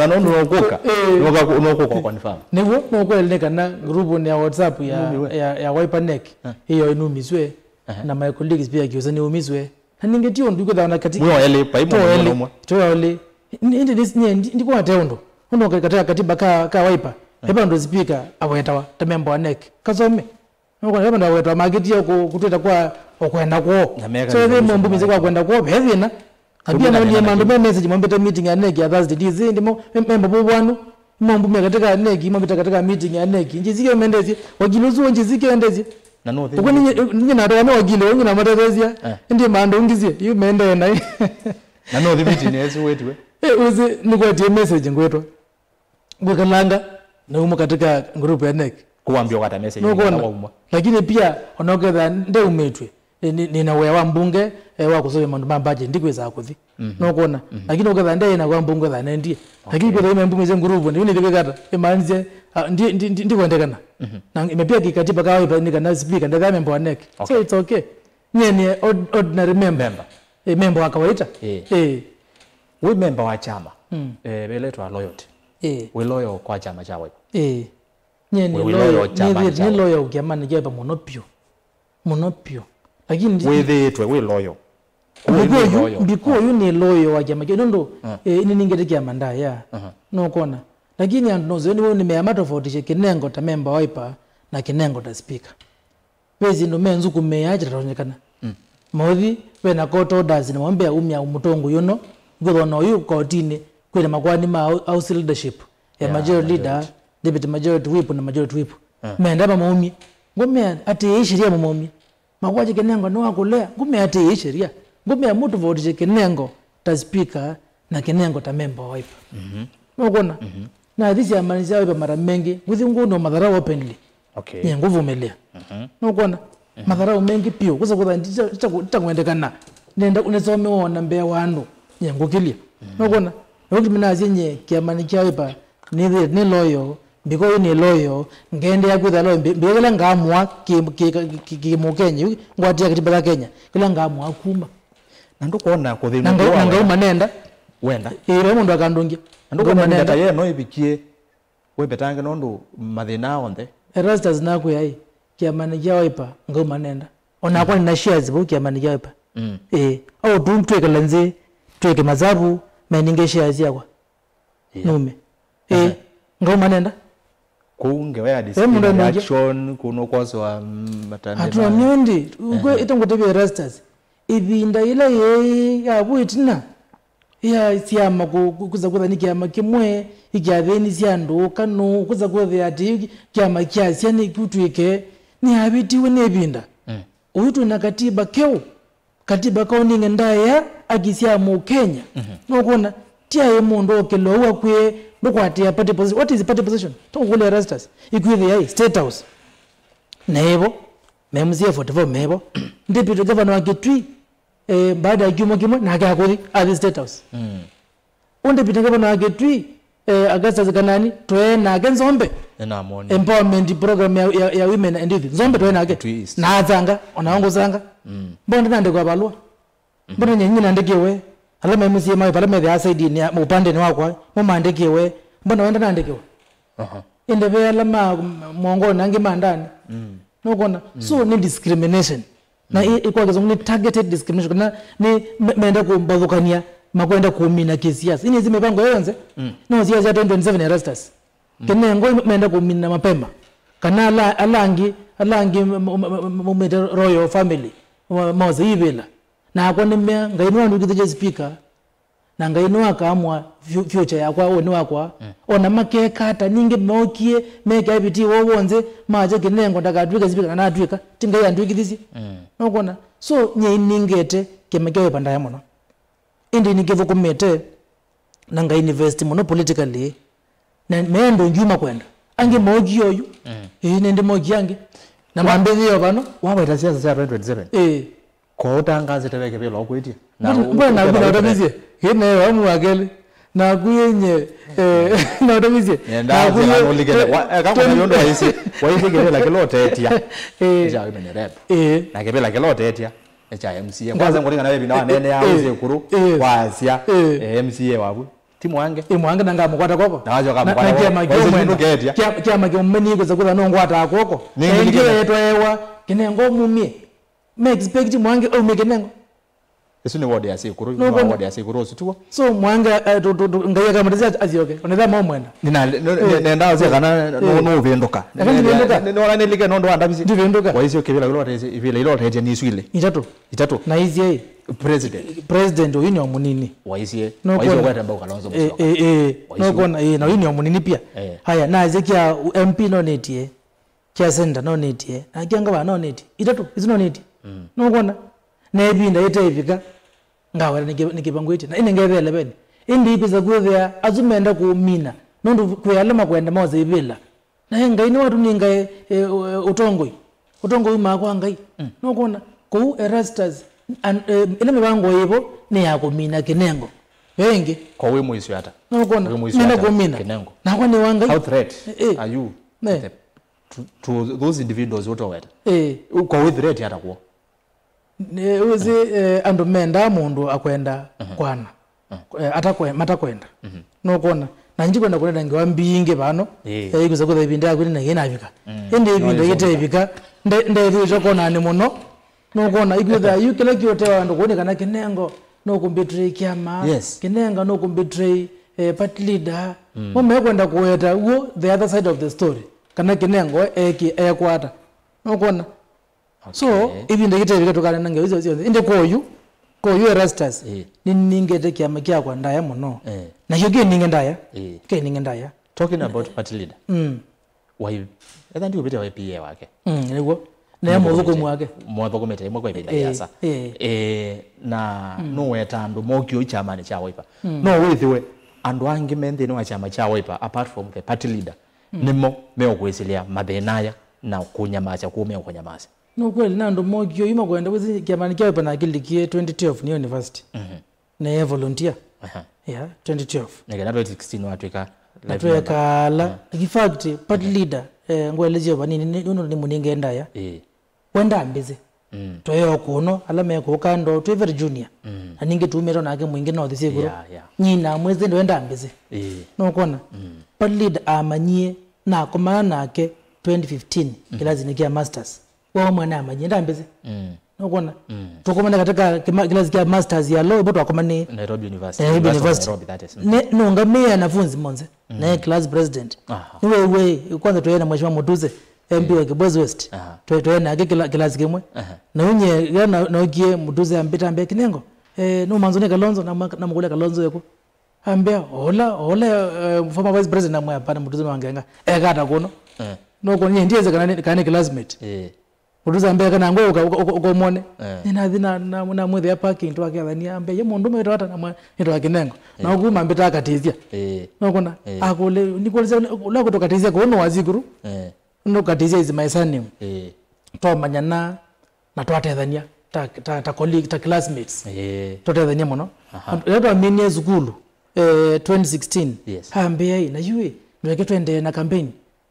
kana nũndũ nũkũka. Eh. Nũka kũ-, nũkũka confirm. Nĩw'o, nũkweli nĩ kana group-nĩ ya WhatsApp ya, Numiwe. ya, ya Wiper NEC, Eh. ĩyo ĩnumiswe, Ehe. na my colleagues pia kĩũsa nĩumiswe. Na ningĩ ti ũndũ ikwĩthana kati Mwĩ o elĩ, pai to mũndũ elĩ, ũmwe. to elĩ. Ni-, indi nis-, nye, ndi-, ndikwate ũndũ. Ũndũ ka-, katika katiba ka, ka Wiper, Eh. he vandũ speaker awetawa, ta member wa NEC. Kasome. Nũkwona, he vandũ awetawa makĩtie kũ-, kũtwĩta kwa o kwenda kwoo. Na meka So, nĩ ĩthĩ nĩ mombumisye kwa kwenda kwoo, ve thĩna. Na Kumbe pia na nonie thĩna maũndũ me message mombĩte meeting ya NEC ya Thursday, D C, ndimo, me-, memba vũvwanu. Mombumia katika NEC, mombĩte katika meeting ya NEC. Njĩsike mendesye, wakili ũsu njĩsike endesye. Na no Ũkwani thĩna. Nye, nye natoa nĩ wakili, ũngi na matethesia. Eh. Ndi maũndũ ngisie, yu mendee naĩ. Na no thibiti nĩ esi wetiwe. Eh, uzi, nĩkwetie message ngwĩtwa. Ngwĩkalanga, na umo katika group ya NEC. Kuwambia ukata message Nũkwona? nĩgetha wauma. Lakini pia, ona ũketha ndeumitwe, nĩ, nĩ, nĩna wĩa wa mbunge, eh, wa kũsũvĩa maũndũ ma budget, ndikwĩsaa kũthi. Mhm. Nũkwona? Mhm. Lakini ũketha ndĩ na wĩa wa mbunge tha nendie. Lakini Okay. kwĩtha ime mbume ise nguruvu, nĩ nĩthi kwĩkata, imaanisye, ah, ndi, ndi, ndi, ndikwendekana. Mhm. Na ime pia kikatiba kawa ipa nĩ kana speaker, ndetha member wa NEC. So Okay. it's okay. Nye nĩ ord-, ordinary member. Member. Eh, member wa kawaida. Eh. Eh. Wĩ member wa chama. Mm. Eh, veletwa loyalty. Eh. Wĩ loyal kwa chama cha Wiper. Eh. Nye nĩ Wĩ loyal, loyal chama nĩ, cha nĩ Wiper. Loyal kĩamanĩ kya Wiper mũno piũ. Mũno piũ. Lakini ndi- Wĩthĩĩtwe wĩ loyal. Mbiko Wĩ yu, loyal. Mbiko yu nĩ loyal wa kĩama kĩu. Nũndũ, Mm. eh, nĩ ningĩte kĩama ndaya. Mhm. Nũkwona. Lakini andũ nozeo nĩw'o nĩmea matofautishe kĩnengo ta member wa Wiper na kĩnengo ta speaker. Ve syĩndũ menzũkũmĩĩa kĩtatonyekana. Mm. Mauthi, ve na court orders na mambea umya mũtongoi ũno, ngũthona ũyu kotinĩ, kwĩna makoani ma hou-, house leadership, ya Yeah, majority leader, majority. Deputy majority whip na majority whip. Mm. Menda mamaumye. Ngũmea atĩ ĩ sheria mamaumye. Makwakye kĩnengo nĩ wa kũlea. Ngũmea atĩ ĩ sheria. Ngũmea mũtofautishe kĩnengo ta speaker na kĩnengo ta member wa Wiper. Mhm. Nũkwona? Mhm. Na athi syamani sya Wiper mara mengĩ, ngũthi ngũnwa matharau openly. Okay. Nye ngũvumĩlĩa. Mhm. Nũkwona? Mhm. Matharau mengĩ piũ, kũsa kũtha nditakwendekana. Nenda nĩsomewa ona mbee wa andũ. Nye ngũkĩlya. Mhm. Nũkwona? Nĩkĩminasye nye kĩamanĩ kya Wiper, nĩ, nĩ loyal, mbiko yu nĩ loyal, ngendea kwĩtha loyal, mbi-, mbika kĩla ngaamũa kĩ, kĩ, kĩ, kĩ, kĩ Mũkenya, yu ngwatia katiba ya Kenya, kĩla ngaamũa kuma. Na ndũkwona kũthĩna Na ngau-, ũla na ngauma wenda. Nenda. Wenda. Ĩĩ, vai mũndũ akandũngya. Na ndũkwona Ngauma nenda. Nenda ta yeno ĩvikie, wĩmbetange nũndũ mathĩna onthe. Erastus nakwĩa ĩ, kĩamanĩ kya Wiper, ngauma nenda. Onakwa nĩ na shares vau kĩamanĩ kya Wiper. Mm. Ĩĩ, au tu twĩkala nzĩ, twĩke masavu, meninge shares yakwa. Yeah. Nume. Ĩĩ, Ehe. Ngauma nenda. Kũu ngewa ya Ve mũndũ disciplinary ameũngya. Action, kũu nũkwoswa, mm, matambya ma- Atũmie ĩndĩ, ũkwĩ ĩtangũtavya Erastus. Ĩvinda yĩla yĩĩ ya vu ĩtina, ya syama kũ-, kũ-, kũsa kwĩtha nĩ kĩama kĩmwe, ikyathĩnisye andũ, kanũ, kũsa kwĩthĩa atĩ kyama kyasya nĩkĩtw'ĩke, nĩyavĩtiwe nĩ ĩvinda. Mm. Ũyu twĩ na katiba keũ, katiba kaũ nĩng'e ndaĩa haki sya Mũkenya. Mhm. Nũkwona, ti aĩ mũndũ okĩlwa ũu akwĩe, ndũkwatĩa party position. What is party position? Tũkũkũlya Erastus, ikwĩthĩa ĩ State House. Nevo, me M C A forty-four mevo. Deputy Governor wa Kitui, eh, baada ya kiumwa kĩmwe, nake akũthi, athi State House. Mm. Ũndĩ Peter Ngavana wa Kitui, eh, Augustus Kanani, twaĩ nake Nzombe. Nĩnamwonile. Empowerment program ya, ya, ya women and youth. Nzombe twaĩ nake. Kitui East. Na atsanga, ona ngũsanga. Mm. Mbona nandĩkwa valũa? Mhm. Mbona nyenye nandĩkĩwe? Ala me M C A mawe pala methĩa side-inĩ ya, upande-inĩ wakwa, mo mandĩkĩwe. Mbona wenda nandĩkĩwe? Aha. Ĩndĩ ve ala ma mwongoni angĩ ma ndani. Mm. Nũkwona? So, nĩ discrimination. Na ĩ, ĩ, kwa Kĩsũngũ nĩ targeted discrimination, kana nĩ me-, menda kũmbathũkania, makwenda kũmina kĩsiasa. Ĩnĩ ĩsi mĩvango ĩyo yonthe, mm, no siasa ya twenty twenty-seven Erastus. Mm. Kĩnengo ĩ menda kũmina mapema. Kana ala, ala angĩ, ala angĩ m-, m-, m-, m-, maumĩte royal family, ma-, mose ivĩla. Nakwa nĩmea, Ngai nĩwandũkĩthĩtye speaker, na Ngai nĩwakaamũa fu-, future yakwa, ũnĩ wakwa. Mm. Ona makeka ata, ningĩ mookie, mekĩa vitii woo w'onthe, makya Kĩnengo ndakatw'ĩke sipika, na natw'ĩka, ti Ngai andw'ĩkĩthisye. Mm. Nũkwona? So, nyie nĩnĩngĩte kĩama kya Wiper ndaĩa mũno. Ĩndĩ nĩkĩthũkũmĩte, na Ngai invest mũno politically. Na me andũ aingĩ makwenda. Angĩ mookie oyu. Mm. Ĩĩ, nĩndĩ mookie angĩ. Na mambĩthĩe o vano. Waweta siasa sya twenty twenty-seven? Ĩĩ. Ko ũtangaasĩte ve kĩvĩla ũkwĩtye? Na mbona, mbona naku naũtavĩsye? Ĩ, nawe wamu wa kelĩ. Naku yenye, eh, naũtavĩsye. Nenda naku ye-, nũlikĩle. Wa-, eka kũna yũndũ waisye, waisye kĩvĩla kĩla ũtetya. Eh. Nĩ kya women rep. Eh. Na kĩvĩla kĩla ũtetya nĩ kya M C A. Kwanza ngũlingana na ĩvinda waneenea, eh, ũsĩ ĩkũlũ, eh, wasya, eh, eh, M C A waku. Ti Mwange. Ĩ Mwange na ngamũkwata kwoko. Na wasya ũkamũkwata kwoko. Na kĩama kĩmwe nũketya. Kĩa-, kĩama kĩmwe nĩkwĩsa kwĩtha nũngwataa kwoko. Nĩngũlikĩle. Ĩngĩ etwaewa, Kĩnengo mumie. Me expect Mwange aume Kĩnengo. Ĩsu nĩ ward ya Sikuru, nĩ ward ya Sikuru ũsu tuo. So Mwange, eh, tu, tu, tu, Ngai akamũtesia asyoke. Onetha maumwenda. Nina, no, eh, nenda ũsya kana no, eh, no ũvĩndũka. Aka ndivĩndũka. Nĩ, nĩ, nĩ, nĩlike nũndũ wa ndavisi. Ndivĩndũka. Waisye kĩvĩla ĩla ũtetye, ĩvĩla ĩla ũtetye nĩ isu ilĩ. Itatu. Itatu. Na isie. President. President ũyu nĩ o mũnini. Waisye. No waisye kona. Ũkwete mbau Kalonzo, eh, Musyoka. Eh, eh. Waisye. No kona, eh, na ũyu nĩ o mũnini pia. Eh. Haya, na aisye kĩa M P nonĩtie. Kya center nonĩtie, na kya ngavana nonĩtie. Itatũ, isu nonĩtie. Mm. Nũkwona? Na ĩvinda yĩteĩvika, ngaweta nĩkĩ-, nĩkĩvangũĩtye. Na ĩndĩ ngethele veni. Ĩndĩ ikwĩsa kwĩthĩa asu menda kũmina, nũndũ kwĩ ala makwenda mose ivĩla. Na ĩ Ngai nĩwatũnengae, e, ũ-, ũtongoi. Ũtongoi umaa kwa Ngai. Mm. Nũkwona? Kũu Erastus, an-, e, ĩla mĩvango yĩvo nĩ ya kũmina Kĩnengo. Ve ĩngĩ. Kwa wĩ mũisyo ata? Nũkwona? Wĩ mũisyo ata? Nenda kũmina. Kĩnengo. Nakwa nĩ wa Ngai. How threat, eh, eh, are you, ne, to the to, to those individuals ũtoweta? Eh. Kwa wĩ threat ata kw'o? Ne, ũsĩ, eh, andũ mendaa mũndũ akwenda, mhm, kwana. Mhm. Eh, atakwe-, matakwenda. Mhm. Nũkwona? Na ndikwenda kũnena ngewa mbingĩ vano. Eh. Eh, ikwĩsa kwĩtha ĩvinda yaku nĩ navika. Mm. Ĩndĩ no, ĩvinda yĩtavika, nde-, ndethĩĩtwe konanĩ mũno. Nũkwona, ikwĩthĩa yu kĩla kĩũtewa andũ kũu nĩ kana Kĩnengo nũkũmbetray kĩama. Yes. Kĩnengo nũkũmbetray, eh, party leader. Mm. Mo mekwenda kũweta w'o the other side of the story. Kana Kĩnengo eki-, ekwata. Nũkwona? So, okay, ĩvinda yĩtevĩka tũkanena ngewa icio syonthe. Ĩndĩ kwa ũyu, kwa ũyu Erastus, eh, nĩningĩte kĩama kyakwa ndaya mũno. Eh. Nakyo kĩninge ndaya. Eh. Kĩninge ndaya. Talking about party leader. Mm. Wai-, etha ndiũvĩte wa P A wake. Mm, nĩguo. Nĩ mũthũkũmi wake. Mũthũkũmĩte ĩmwe kwa ĩvinda, eh, yĩasa. Eh. Eh, na, mm, nũweta andũ mokie ũu kyamanĩ kya Wiper. Mm. No wĩthĩwe andũ angĩ me nthĩnĩ wa kyama kya Wiper, apart from the party leader, mm, nĩmo meũkwĩsĩlĩa mathĩna aya na kũnyamasya kũu meũkũnyamasya. Nĩ kweli, na andũ mokie ũu makwenda wĩsĩ kyamanĩ kya Wiper nakĩlikie twenty twelve nĩ university. Mhm. Nĩ volunteer. Aha. Yeah, twenty twelve. Nĩkenda twenty sixteen watwĩka na life member. Twekala. Aha. In fact, party leader, eh, ngwelesyo vanini, nĩ, nĩ, nĩ mũninge ndaya. Ĩĩ. We ndambĩsĩ. Mm. Twĩ o kũno, ala me kũka ndo, twĩ very junior. Mm. Na ningĩ tumĩtwe nake mwingĩ no thisi ĩkũlũ. Yeah, yeah. Nyina mwĩsĩ ndo ndambĩsĩ. Ĩĩ. Nũkwona? Mm. Party leader amanyie, nakomana nake twenty fifteen, mm, kĩlasinĩ kya masters. Wao mwana amanyie, ndambĩsĩ. Mm. Nũkwona? Mm. Tũkomane katika kima-, kilasi kya masters ya law, ĩvo twakomanie. Nairobi University. Eh, Nairobi University University. Nairobi, that is. Mm. Ne, nũngamĩe anafunzi monthe. Mm. Ne class president. Aha. Nĩwĩw'e, kwanza twĩe na Mheshimiwa Mutuse, M P wa Kibwezi West. Aha. Twe-, twĩe nake kila-, kilasi kĩmwe. Aha. Na unye, ya na, na ũkie Mutuse ambĩta ambe Kinengo. Eh, no manzo nĩ Kalonzo, na mwa-, na mũkũlya Kalonzo eko. Ambĩa, "Ola, ola, eh, former vice president," amwĩa, "Hapana, Mutuse nĩ wa Ngenga." Ekata kuno. Eh. No kũnye ndiye kana nĩ, kana nĩ classmate. Eh. Mutuse ambĩa kana ngwe ũka, ũka, ũka, ũka ũmwone. Eh. Nĩ nathi na, na, na mwĩthĩa parking twakethania, ambĩa, "Ye mũndũ mwĩtwa ata?" Na mwa-, nĩtwa Kinengo. Na ũkuma mbĩta akatĩsya. Eh. No kũna, eh, akũle, nĩ kũlĩsya, ũla kũtũkatĩsya kũu nĩ wa Zikuru. Eh. Nũkatĩsya is my surname. Eh. Twamanyana na twatethania ta, ta, ta colleague, ta classmates. Eh. Twatethania mũno. Aha. Rĩrĩa twaminie sukulu, eh, twenty sixteen, yes, ambĩa, "Ĩ, na yu ĩ, ndweke twendee na campaign."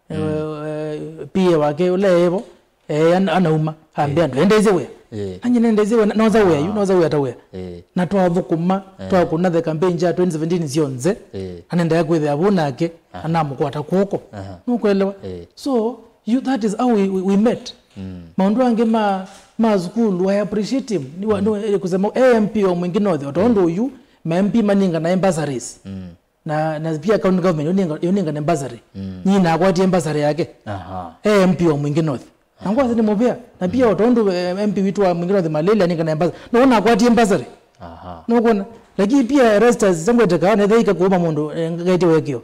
Eh, eh, P A wake ũla evo, eh, an-, anauma. Ambĩa, "Ndwendeisye wĩa." Eh. Nanye nendeisye wĩa, noza wĩa yu, noza wĩa ta wĩa. Eh. Na twathũkũma, eh, twakũna the campaign sya twenty seventeen syonthe. Eh. Anendae kwĩthĩa vu nake, anamũkwata kw'oko. Aha. Nũkwelewa? Eh. So, you, that is how we, we, we met. Mm. Maũndũ angĩ ma, ma sukulu, I appreciate him. Nĩ wa, nĩ wa, kusema, e M P wa Mwingi North, o tondũ ũyu, ma M P manenganae bursaries. Mm. Na, na pia county government yũninga-, yũnengane bursary. Mm. Nyi nakwatie bursary yake. Aha. E M P wa Mwingi North. Na ngwasi nĩ mũvea. Na pia o tondũ, eh, M P witũ wa Mwingi North Malili anenganae bursary. No nakwatie bursary. Aha. Nũkwona? Lakini pia Erastus, sangweteka, netha ika kuuma mũndũ, eh, ngaitye wekĩo.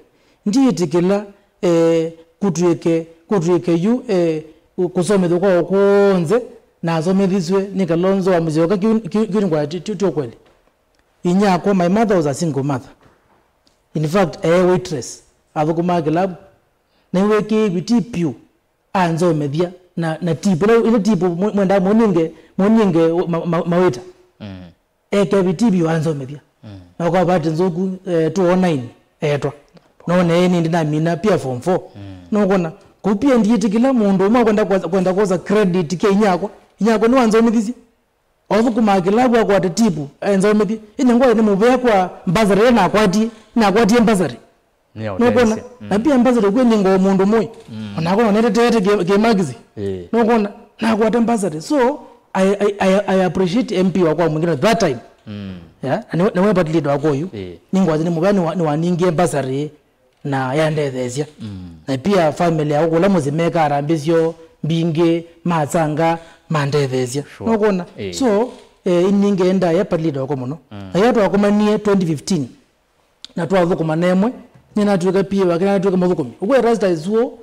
Ndiĩtĩkĩla, eh, kũtw'ĩke, kũtw'ĩke yu, eh, kũsomethwa kwa kw'onthe, na asomethiswe nĩ Kalonzo wa Musyoka, kĩu, kĩu, kĩu nĩ kwa ti, ti, ti ũkweli. Inyakwa, my mother was a single mother. In fact, eh, waitress, athũkũmaa kĩlavu. Na iwekĩe viti piũ, anzomethya, na, na tipu, ila, ila tipu mwe-, mwendaa mũninge, mũninge ma, ma, mawĩta. Mm. Eke viti piũ anzomethya. Mm. Na kwa bahati nzũku, eh, two oh nine etwa. None nĩ ndinamina pia form four. Mm. Nũkwona, kũu pia ndiĩtĩkĩla mũndũ ũmwe kwenda kwa-, kwenda kwosa credit kya inyakwa. Inyakwa nĩwanzomithisye. Othũkũmaa kĩlavu akwate tipu, enzomethye. Ĩnĩ ngwaĩ nĩ mũvea kwa bursary ĩla nakwatie, nakwatie bursary. Nũkwona? Mm. Na pia bursary kwĩ nĩ ngoo mũndũ mũĩ. Mm. Onakwa nonetetete kĩ, kĩ magazine. Eh. Nũkwona? Nakwate bursary. So, I, I, I, I appreciate M P wakwa Mwingi North that time. Mm. Yeah? Na nĩwe, nĩwe party leader wakwa ũyu. Eh. Nĩngwasya nĩ mũvea nĩwa-, nĩwaningie bursary na yandetheesya. Mm. Na pia family yakwa kũla mũsyĩ mekaa harambee syoo mbingĩ, masanga, mandetheesya. Sure. Nũkwona? Eh. So, eh, iningeenda ya party leader wakwa mũno. Mm. Na yo twakomanie twenty fifteen. Na twathũkũma na ĩmwe, nĩnatw'ĩka P A wake, nanatw'ĩka mũthũkũmi. Ũkwĩa Rasta isuo,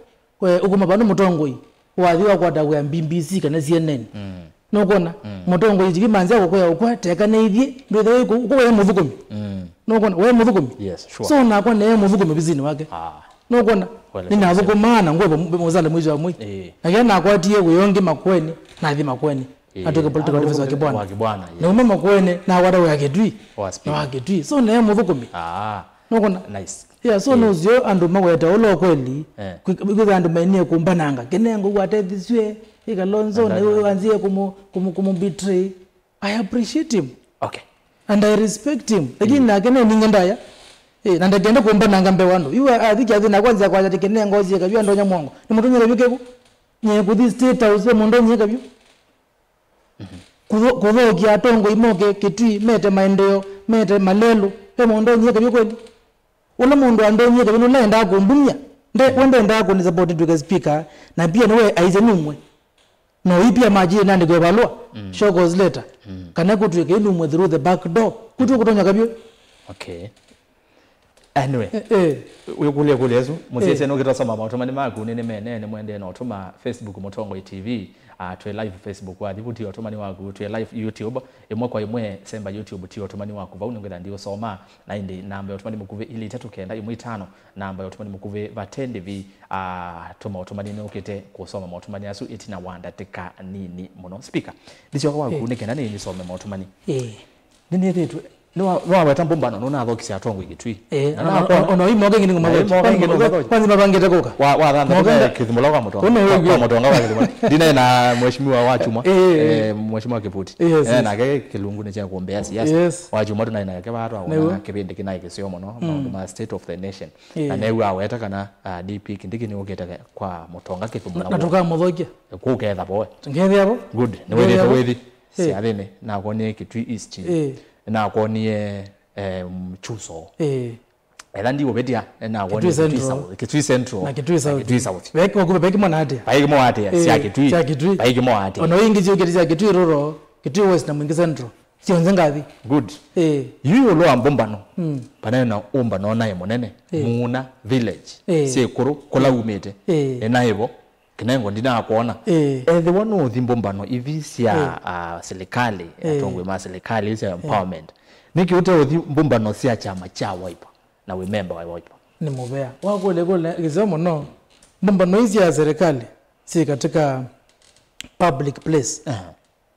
we, ũkuma vano mũtongoi, wathi wakwata wĩa B B C kana C N N. Mm. Nũkwona? Mm. Mũtongoi tivi manzia kũkwĩa ũkwa, teka nĩ ithyĩ, ndwĩthe wĩ kũu, ũkwa wĩ mũthũkũmi. Mm. Nũkwona? Wĩ mũthũkũmi. Yes, sure. So nakwa nĩ mũthũkũmi ovisinĩ wake. Ah. Nũkwona? Well, nĩnathũkũmaa na ngwe mũsale mwiso wa mwei. Eh. Na kĩla nakwatie wĩa ũngĩ Makueni, nathi Makueni. Eh, atw'ĩke political advisor wa Kibwana. Wa Kibwana, yes. Na uma Makueni, nakwata wĩa Kitui. Wa speaker. Na wa Kitui. So, naye mũthũkũmi. Ah. Nũkwona? Nice. Yeah, so, eh, nũsio andũ maweta ũla ũkweli. Eh. Kwĩ-, kwĩtha andũ mainie kũmbananga. Kinengo watethĩsw'e, ĩ Kalonzo, na, na, na, wanzie kũmũ-, kũmũ-, kũmũ betray. I appreciate him. Okay. And I respect him. Lakini, mm, nake ne ninge ndaya. Eh, na ndakenda kũmbananga mbee wa andũ. Yu athi kyathi na kwanza kwanja ti Kinengo zie kavyu andonya mwango. Nĩ mũndũ nyie kavyu keku. Nye kũthi State House, ve mũndũ nyie kavyu. Mhm. Kũtho-, kũthokya atongoi moke Kitui, mete maendeeo, mete malelũ, ve mũndũ nyie kavyu kweli. Ũla mũndũ andonyie kavyu nũla endaa kũndumya. Nde, we ndendaa kũni support twĩke speaker, na pia nĩwe aisye numwe. No ipia majie nandĩkwe valũa, mm, show cause letter. Mm. Kana kũtw'ĩke inumwe through the back door. Kũtw'ĩ kũtonya kavyu. Okay. Anyway, eh, eh, wĩkũlye kũlya ĩsu, mũsyaĩsya, eh, nũkĩtosoma maũtũmani maku, nĩ, nĩ mene, nĩ mwendee na ũtũma Facebook Mũtongoi T V, ah, twĩ live Facebook, wathi vu ti ũtũmani waku, twĩ live YouTube, ĩmwe kwa ĩmwe, semba YouTube ti ũtũmani waku, vau nĩngwĩtha ndiũsoma, na ĩndĩ namba ya ũtũmani mũkuvĩ ilĩ itatũ kenda ĩmwe itano, namba ya ũtũmani mũkuvĩ vate ndĩvi, ah, tũma ũtũmani nũkĩte kũsoma maũtũmani asu ĩtina wa ndatĩka nini mũno. Speaker, ndisyoka waku, eh, nĩ kenda nĩ nisome maũtũmani. Eh. Nĩnĩthĩtwe, nĩwa-, nĩwaweta mbũmbano, nũnathokisya atongoi Kitui. Eh, na ona, nakwa-, ona, ona imoka ingĩ nĩngũmathokya. Na imoka ingĩ nĩngũmathokya. Kwanza mabangĩte kũka. Wa, wa thanthatũ moka. Kĩthimũlo kwa Mũtonga. Ũnĩ kwa, wĩw'e. Kwa Mũtonga wa Kĩthimũlo. Ndinaĩ na Mheshimiwa Wachuma. Eh, eh. Eh, Mheshimiwa Kĩvuti. Yes, eh, yes. Nake kĩlungu nĩ kya kũmbea siasa. Yes. Wachuma tũnaĩ nake vaa twaona kĩvĩndĩ kĩnaĩ kĩseo mũno, mm, maũndũ ma state of the nation. Eh. Na new'a aweta kana, ah, D P Kindiki nĩũkĩte kwa Mũtonga Kĩthimũlo. Na, na tũkamũthokya. Kũketha boe. Ngethĩa bo. Good. Nĩwĩthĩte wĩthi. Eh. Syathĩnĩ, nakwonie Kitui East. Eh. Nakwonie, em, Chuso. Eh. Ela ndiũvĩtya, nakwonie Kitui Central. South. Kitui Central. Na Kitui South. Kitui South. Veki vakuvĩ, veki mwana atĩa? Vai kĩmo atĩa? Eh, sya Kitui. Sya Kitui. Vai kĩmo atĩa? Ona ingĩ syũkĩte sya Kitui Rural, Kitui West na Mwingi Central. Syonthe ngathi. Good. Eh. Yu ĩũlũ wa mbũmbano. Mm. Vanaĩ na ũmbano naĩ mũnene. Eh. Muuna village. Eh. Syĩkũrũ, kũla umĩte. Eh. Ĩnaĩvo. Kinengo ndinakwona. Ĩĩ. Ethĩwa nũũthi mbũmbano ithi sya, ĩĩ, ah, silikalĩ, ĩĩ, atongoi ma silikalĩ sya, ĩĩ, empowerment, nĩkĩ ũteũthi mbũmbano sya kyama kya Wiper na wĩ memba wa Wiper? Nĩ mũvea. Wakũlya kũlya kĩseo mũno, mbũmbano ii sya silikalĩ syĩ katika public place. Aha.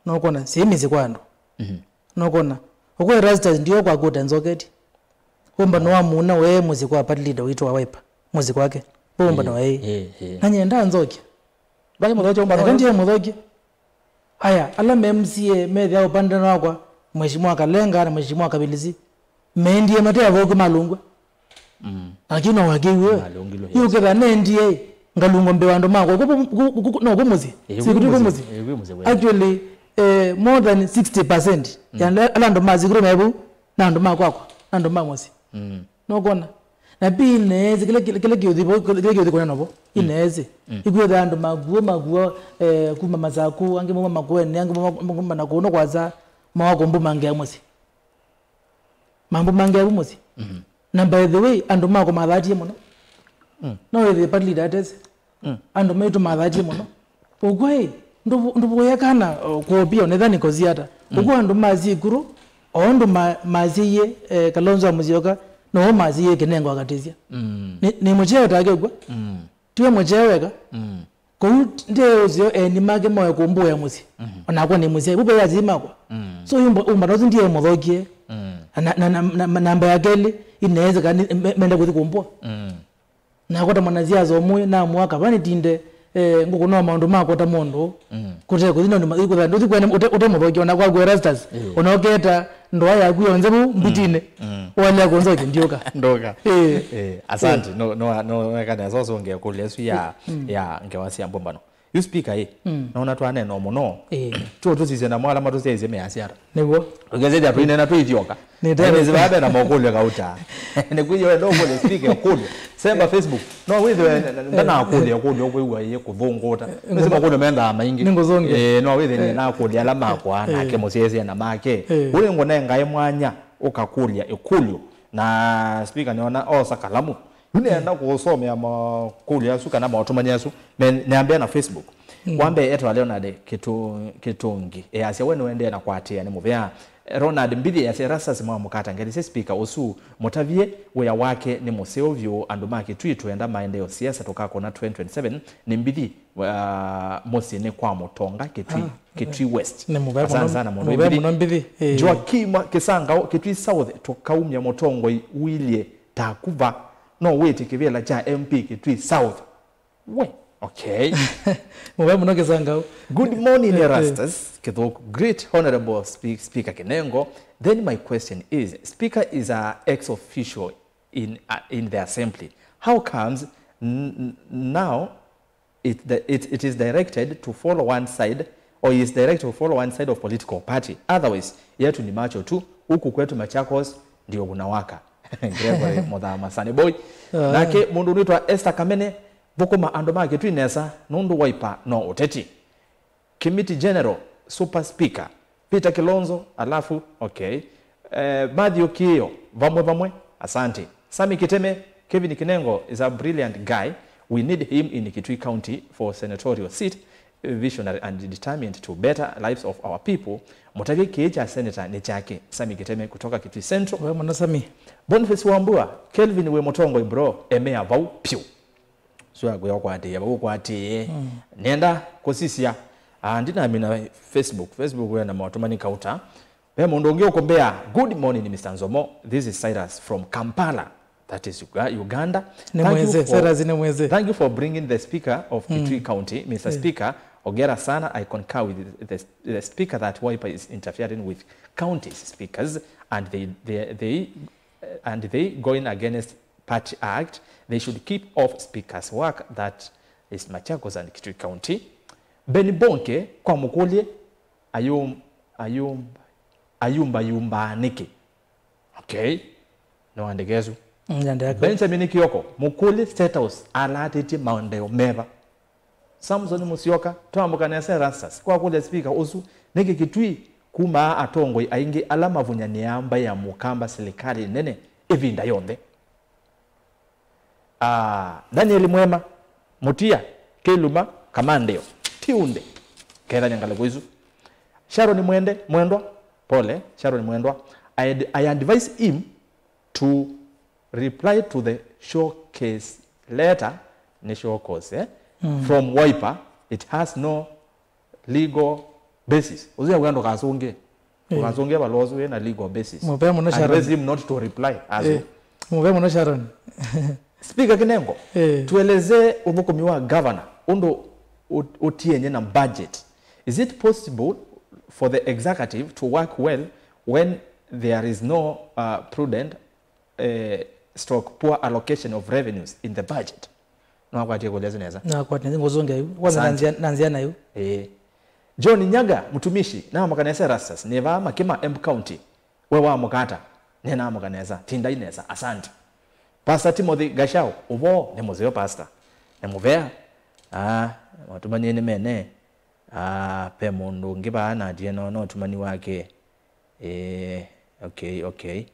Nũkwona, syĩ mĩsyĩ kwa andũ. Mhm. Nũkwona, ũkwĩ Erastus ndio kwa kũte nzoketi. Ũmbano wa muuna wee mũsyĩ kwa party leader witũ wa Wiper. Mũsyĩ kwake. Ũmbano wa ĩĩ. Ĩĩ, ĩĩ. Na nyenda nzokia. Vai mũthokia ũmbano. Eka ndiye mũthokia. Aya, ala me M C A methĩa ũpande wakwa, Mheshimiwa Kalenga na Mheshimiwa Kabilisi. Mendie mate athũku malungwa. Mm. Lakini no wakiwe. Malungilwe, yes. Yu ketha nendie ngalungwa mbee wa andũ makwa. Ku-, ku-, ku-, ku-, no kũmũsyĩ. Ĩĩ, si kuti kũmũsyĩ. Ĩĩ, kũmũsyĩ. Actually, eh, more than sixty percent, mm, ya ala andũ masikirwe mevu na andũ ma kwakwa, na andũ ma mũsyĩ. Mm. Nũkwona? Na pi ineesĩ, kĩla, kĩla, kĩla kĩũthi vo, kĩla kĩũthi kũneena vo, mm, ineesĩ. Mm. Ikwĩtha andũ makuo, makuo, eh, kuma Masaku, angĩ mauma Makueni, angĩ mauma, mauma na kũũ na kwasa, mawakũmbũmangĩa mũsyĩ. Mambũmangĩa vu mũsyĩ. Mm-hmm. Na by the way, andũ makwa mathatie mũno. Mm. No wĩthĩe party leader atesĩ. Mm. Andũ maitũ mathatie mũno. Ũkwai, ndũvũya kana, uh, kũopia onetha nĩkosi ata. Mm. Ũkwai andũ masie ikuru, o ũndũ ma-, masieie, eh, Kalonzo wa Musyoka, no masieie Kinengo akatĩsya. Mm. Nĩ, nĩ mũkyeo take ũkw'a. Mm. Tiwe mũkyeo weka. Mm. Kũu ndĩ ũseo eni make moe kũmbũĩa mũsyĩ. Mm. Onakwa nĩ mũsyai. Vũvea asyai makwa. Mm. So yumba, umba nosi ndiye mũthokie. Mm. Na, na, na, na, na namba ya kelĩ, ineesĩ kana me-, menda kũthi kũmbũa. Mm. Nakwa ta mwanasiasa ũmwe, namũaka va nĩtinde, eh, ngũkũnoa maũndũ makwa ta mũndũ. Mm. Kũte kũthi na ũndũ ma-, kũtha ndũthi kwene ũte, ũte mũthoki, ona kwaku Erastus, mm, ona ũketa ndoa yaku yonthe vau mbitinĩ. Mm. Mm. Walea kũnzoki ndiũka. Ndoka. Eh. Eh, asante. Eh. No, no, no, weka nesa ũsũngĩe kũlya ĩsu ya, mm, ya ngewa sya mbũmbano. Yu speaker ĩ, mm, naona twanena mũno. Ĩĩ. Tuo tũsisye namo ala matũsyaĩĩsye measya ata. Nĩw'o. Ũkethĩthya tũinena twĩithyoka. Nĩ tena. Nĩsĩ vaa ve na mokũlyo kauta. Nĩkwĩthĩwa wenda ũkũlya speaker ũkũlyo. Semba Facebook. No wĩthĩwe, eh, ndanakũlya ũkũlyo ũkwĩw'a ĩĩ kũthũngũta. Eh, nĩsĩ mokũlyo mendaa maingĩ. Nĩngũthũngĩa. Eh, no wĩthĩe, eh, nĩnakũlya ala makwa, eh, nake mũsyaĩĩsya na make. Eh. Ũrĩ ngũnengae mwanya ũkakũlya ĩkũlyo. Na speaker nĩona osa kalamu. Yu nĩenda kũũsomea makũlyo asu kana maũtũmani asu me-, nĩambĩa na Facebook. Mm. Wa mbee etwa Leonard Kĩtũ-, Kĩtũngi. Easya we nĩũendee na kũatĩĩa nĩ mũvea. Ronald Mbithi easya Erastus mwamũkata ngelesye speaker ũsu mũtavye wĩa wake nĩ mũseo vyũ, andũ ma Kĩtui twĩenda maendeeo siasa tũkakũna twenty twenty-seven nĩ Mbithi, uh, mũsyĩ nĩ kwa Mũtonga Kĩtui, ah, Kĩtui West. Nĩ mũvea mũno, asante sana mũno mũvea Mbithi. Mũno Mbithi. Eh. Joakim Kĩsangaũ Kĩtui South tũkaumya mũtongoi Willie Takuva. No wĩtĩ kĩvĩla kya M P Kĩtui South. We, okay. Mũvea mũno Kĩsangaũ. Good morning, eh, eh, Erastus Kĩthũku. Great Honorable Spe-, Speaker Kinengo. Then my question is, Speaker is a ex officio in, uh, in the assembly. How comes n-, n-, now it, the, it, it is directed to follow one side, or he is directed to follow one side of political party? Otherwise, yetu ni macho tu, huku kwetu Machakos ndio kunawaka. Gregory Muthama Sunny Boy. Ah. Nake mũndũ ũnĩtwa Esther Kamene, thũkũma andũ ma Kĩtui nesa, nũndũ Wiper no ũteti. Committee General, Super Speaker, Peter Kilonzo, alafu, okay. Eh, Matthew Kiyo, vamwe vamwe, asante. Sami Kiteme, Kevin Kinengo is a brilliant guy. We need him in Kitui County for senatorial seat. Visionary and determined to better lives of our people. Mũtavye kĩĩ kya senator nĩ kyake. Sami Kiteme kutoka Kitui Central. We mũno Sami. Boniface Wambua, Kelvin wĩ mũtongoi bro, emea vau pyũ. Sua kwĩa ũkwatĩĩa, vau ũkwatĩĩe. Mm. Nĩenda kũsisya. Ah, ndinamina Facebook. Facebook wena maũtũmani kauta. Ve mũndũ ũngĩ ũkũmbĩa, "Good morning, Mister Nzomo. This is Cyrus from Kampala." That is Uga-, Uganda. Nĩ mweze, Cyrus nĩ mweze. Thank you for bringing the speaker of Kitui County, Mister Speaker. Ongera sana, I concur with the, the speaker that Wiper is interfering with counties speakers and they, they, they, and they going against Party Act, they should keep off speakers work that is Machakos and Kitui County. Ben Bonke, kwa mũkũlye, are you, ayumba, ayumbayumbaa nĩkĩ? Okay. Nĩwaandĩka ĩsu. Njandĩka. Benjamin Kioko, mũkũlye State House alaatĩtye maendeeo meva? Samson Musyoka, twamũka nesa Erastus, kwakũlya spika ũsu, nĩkĩ Kitui kumaa atongoi aingĩ ala mavunyanĩaa mbaĩ ya Mũkamba silikalĩ nene ĩvinda yonthe? Ah, Daniel Mwema, Mutia, Kiluma, Kamandeo, Tiunde, kethanya ngalĩko isu. Sharon Mwende, Mwendwa, pole, Sharon Mwendwa, I, ad- I advise him to reply to the show cause letter, nĩ show cause, eh? From Wiper, it has no legal basis. Ũsu ya kwenda ndũkasũngĩe. Ndũkasũngĩe vala ũsu wĩna legal basis. Mũvea mũno Sharon. Advise him not to reply as Eh, well. Mũvea mũno Sharon. Speaker Kinengo, Eh. tuelezee ũthũkũmi wa governor ũndũ ũ- ũtienye na budget. Is it possible for the executive to work well when there is no uh, prudent eh, stroke poor allocation of revenues in the budget? Nĩwakwatie kũlya ĩsu nesa? Nakwatĩte ngũsũngĩa yu. Kwanza Asante. nanzia, nanzia nayu. Eh. John Nyaga, mtumishi, naamũka nesa Erastus, nĩ vaa Makima Embu County. We waamũka ata? Nĩnaamũka nesa. Tindai nesa. Asante. Pastor Timothy Gashau, ũvoo, nĩ mũseo pastor. Nĩ mũvea. Ah, matumanie nĩ mene. Ah, pe mũndũ ũngĩ vaa natie no, no ũtumani wake. Eh, okay, okay.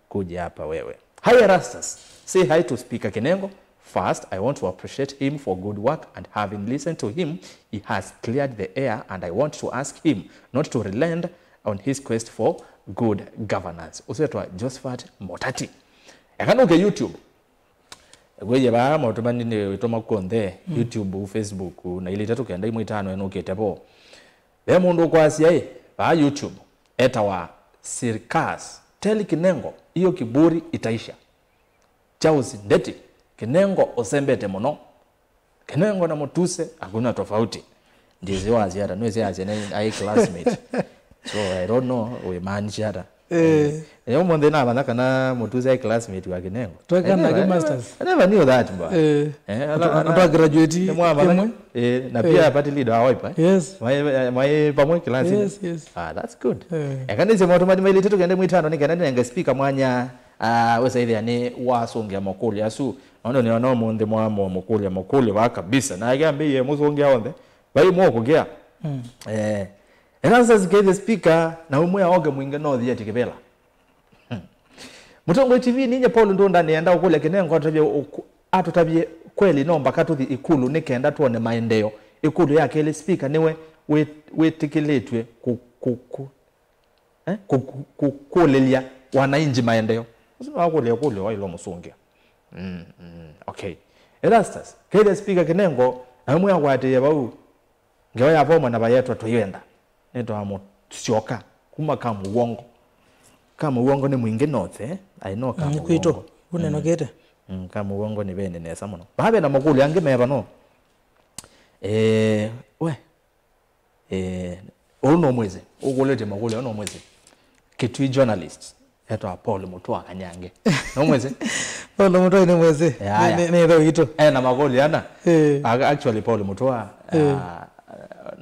Kuja hapa wewe. Hi Erastus, say hi to Speaker Kinengo. First, I want to appreciate him for good work and having listened to him, he has cleared the air and I want to ask him not to relent on his quest for good governance. Ũsu etwa Josephat Motati. Eka nũke YouTube. Kwĩye vaa maũtũmani nĩ wĩtũma kwonthe, YouTube, Facebook, na ilĩ itatũ kenda imwe itano enũkĩte vo. Ve mũndũ ũkwasya ĩ, vaa YouTube, etawa Sirkas, tell Kinengo, hiyo kiburi itaisha. Charles Ndeti, Kinengo ũsembete mũno. Kinengo na Mutuse, hakuna tofauti. Ndisi wasya ata, nwĩsĩ asya nĩ ai classmate. So, I don't know, wĩmaanisha ata. Eh. Eh, ũmũnthĩ namanya kana Mutuse ai classmate wa Kinengo. Tweka I never, nake I never, masters. I never knew that, bwa. Eh. Eh, ala- Atwa- ala- atwa graduate nĩ mwamanya- ĩmwe. Eh, na pia Eh. party leader wa Wiper, eh? Yes. Mwaĩ- mwaĩ pamwe class. Yes, yes. Ah, that's good. Eh. Eka nĩsĩ maũtũmani mailĩte tũkende mwitano nĩ kenda nenge speaker mwanya, ah, wĩsaithĩa nĩ wasũngĩa makũlyo asu. Nondũ nĩona ũmũnthĩ mwamo mũkũlya makũlyo vaa kabisa. Na ake ambĩie mũsũngĩa onthe. Vai mokũkĩa. Mm. Eh. Erastus Keithe speaker, na umwe aoke mwinge no thieti kĩvĩla. Hmm. Mũtongoi T V ninye Paul Ndunda nĩenda ũkũlya Kinengo atũtavye ũku- atũtavye kweli no mbaka tũthi ikulu nĩ kenda tuone maendeeo. Ikulu ya kelĩ speaker nĩwe wĩ- wĩtĩkĩlĩtw'e kũ- kũ- kũ- eh? kũ- kũ- kũkũlĩlya wananchi maendeeo. Ũsu nĩwakũlya ĩkũlyo waĩlwa mũsũngĩa. Mm, mm, okay. Erastus, Keithe speaker Kinengo, na umwe akwatĩĩe vau. Ngewa ya voma na vayetwa tũiwenda. Nĩtwa Mũsyoka, kuma Kamũwongo. Kamũwongo nĩ mwingĩ north, eh? I know Mm, kwitũ, Kamũwongo. Unenokete. Mm, Kamũwongo nĩ vene nesa mũno. Vaa vena makũlyo angĩ meva no. Eh, we. Eh, ũũ no mwĩsĩ. Ũkũlĩtye makũlyo no mwĩsĩ. Kitui journalist. Etwa Paul Mutua Kanyange. No mwĩsĩ? Paul Mutua nĩ mwĩsĩ. Ya, ya. Nĩ- nĩ- nĩ ithe witũ. Ena makũlyo ana. Eh. Ac- actually, Paul Mutua, Eh. ah,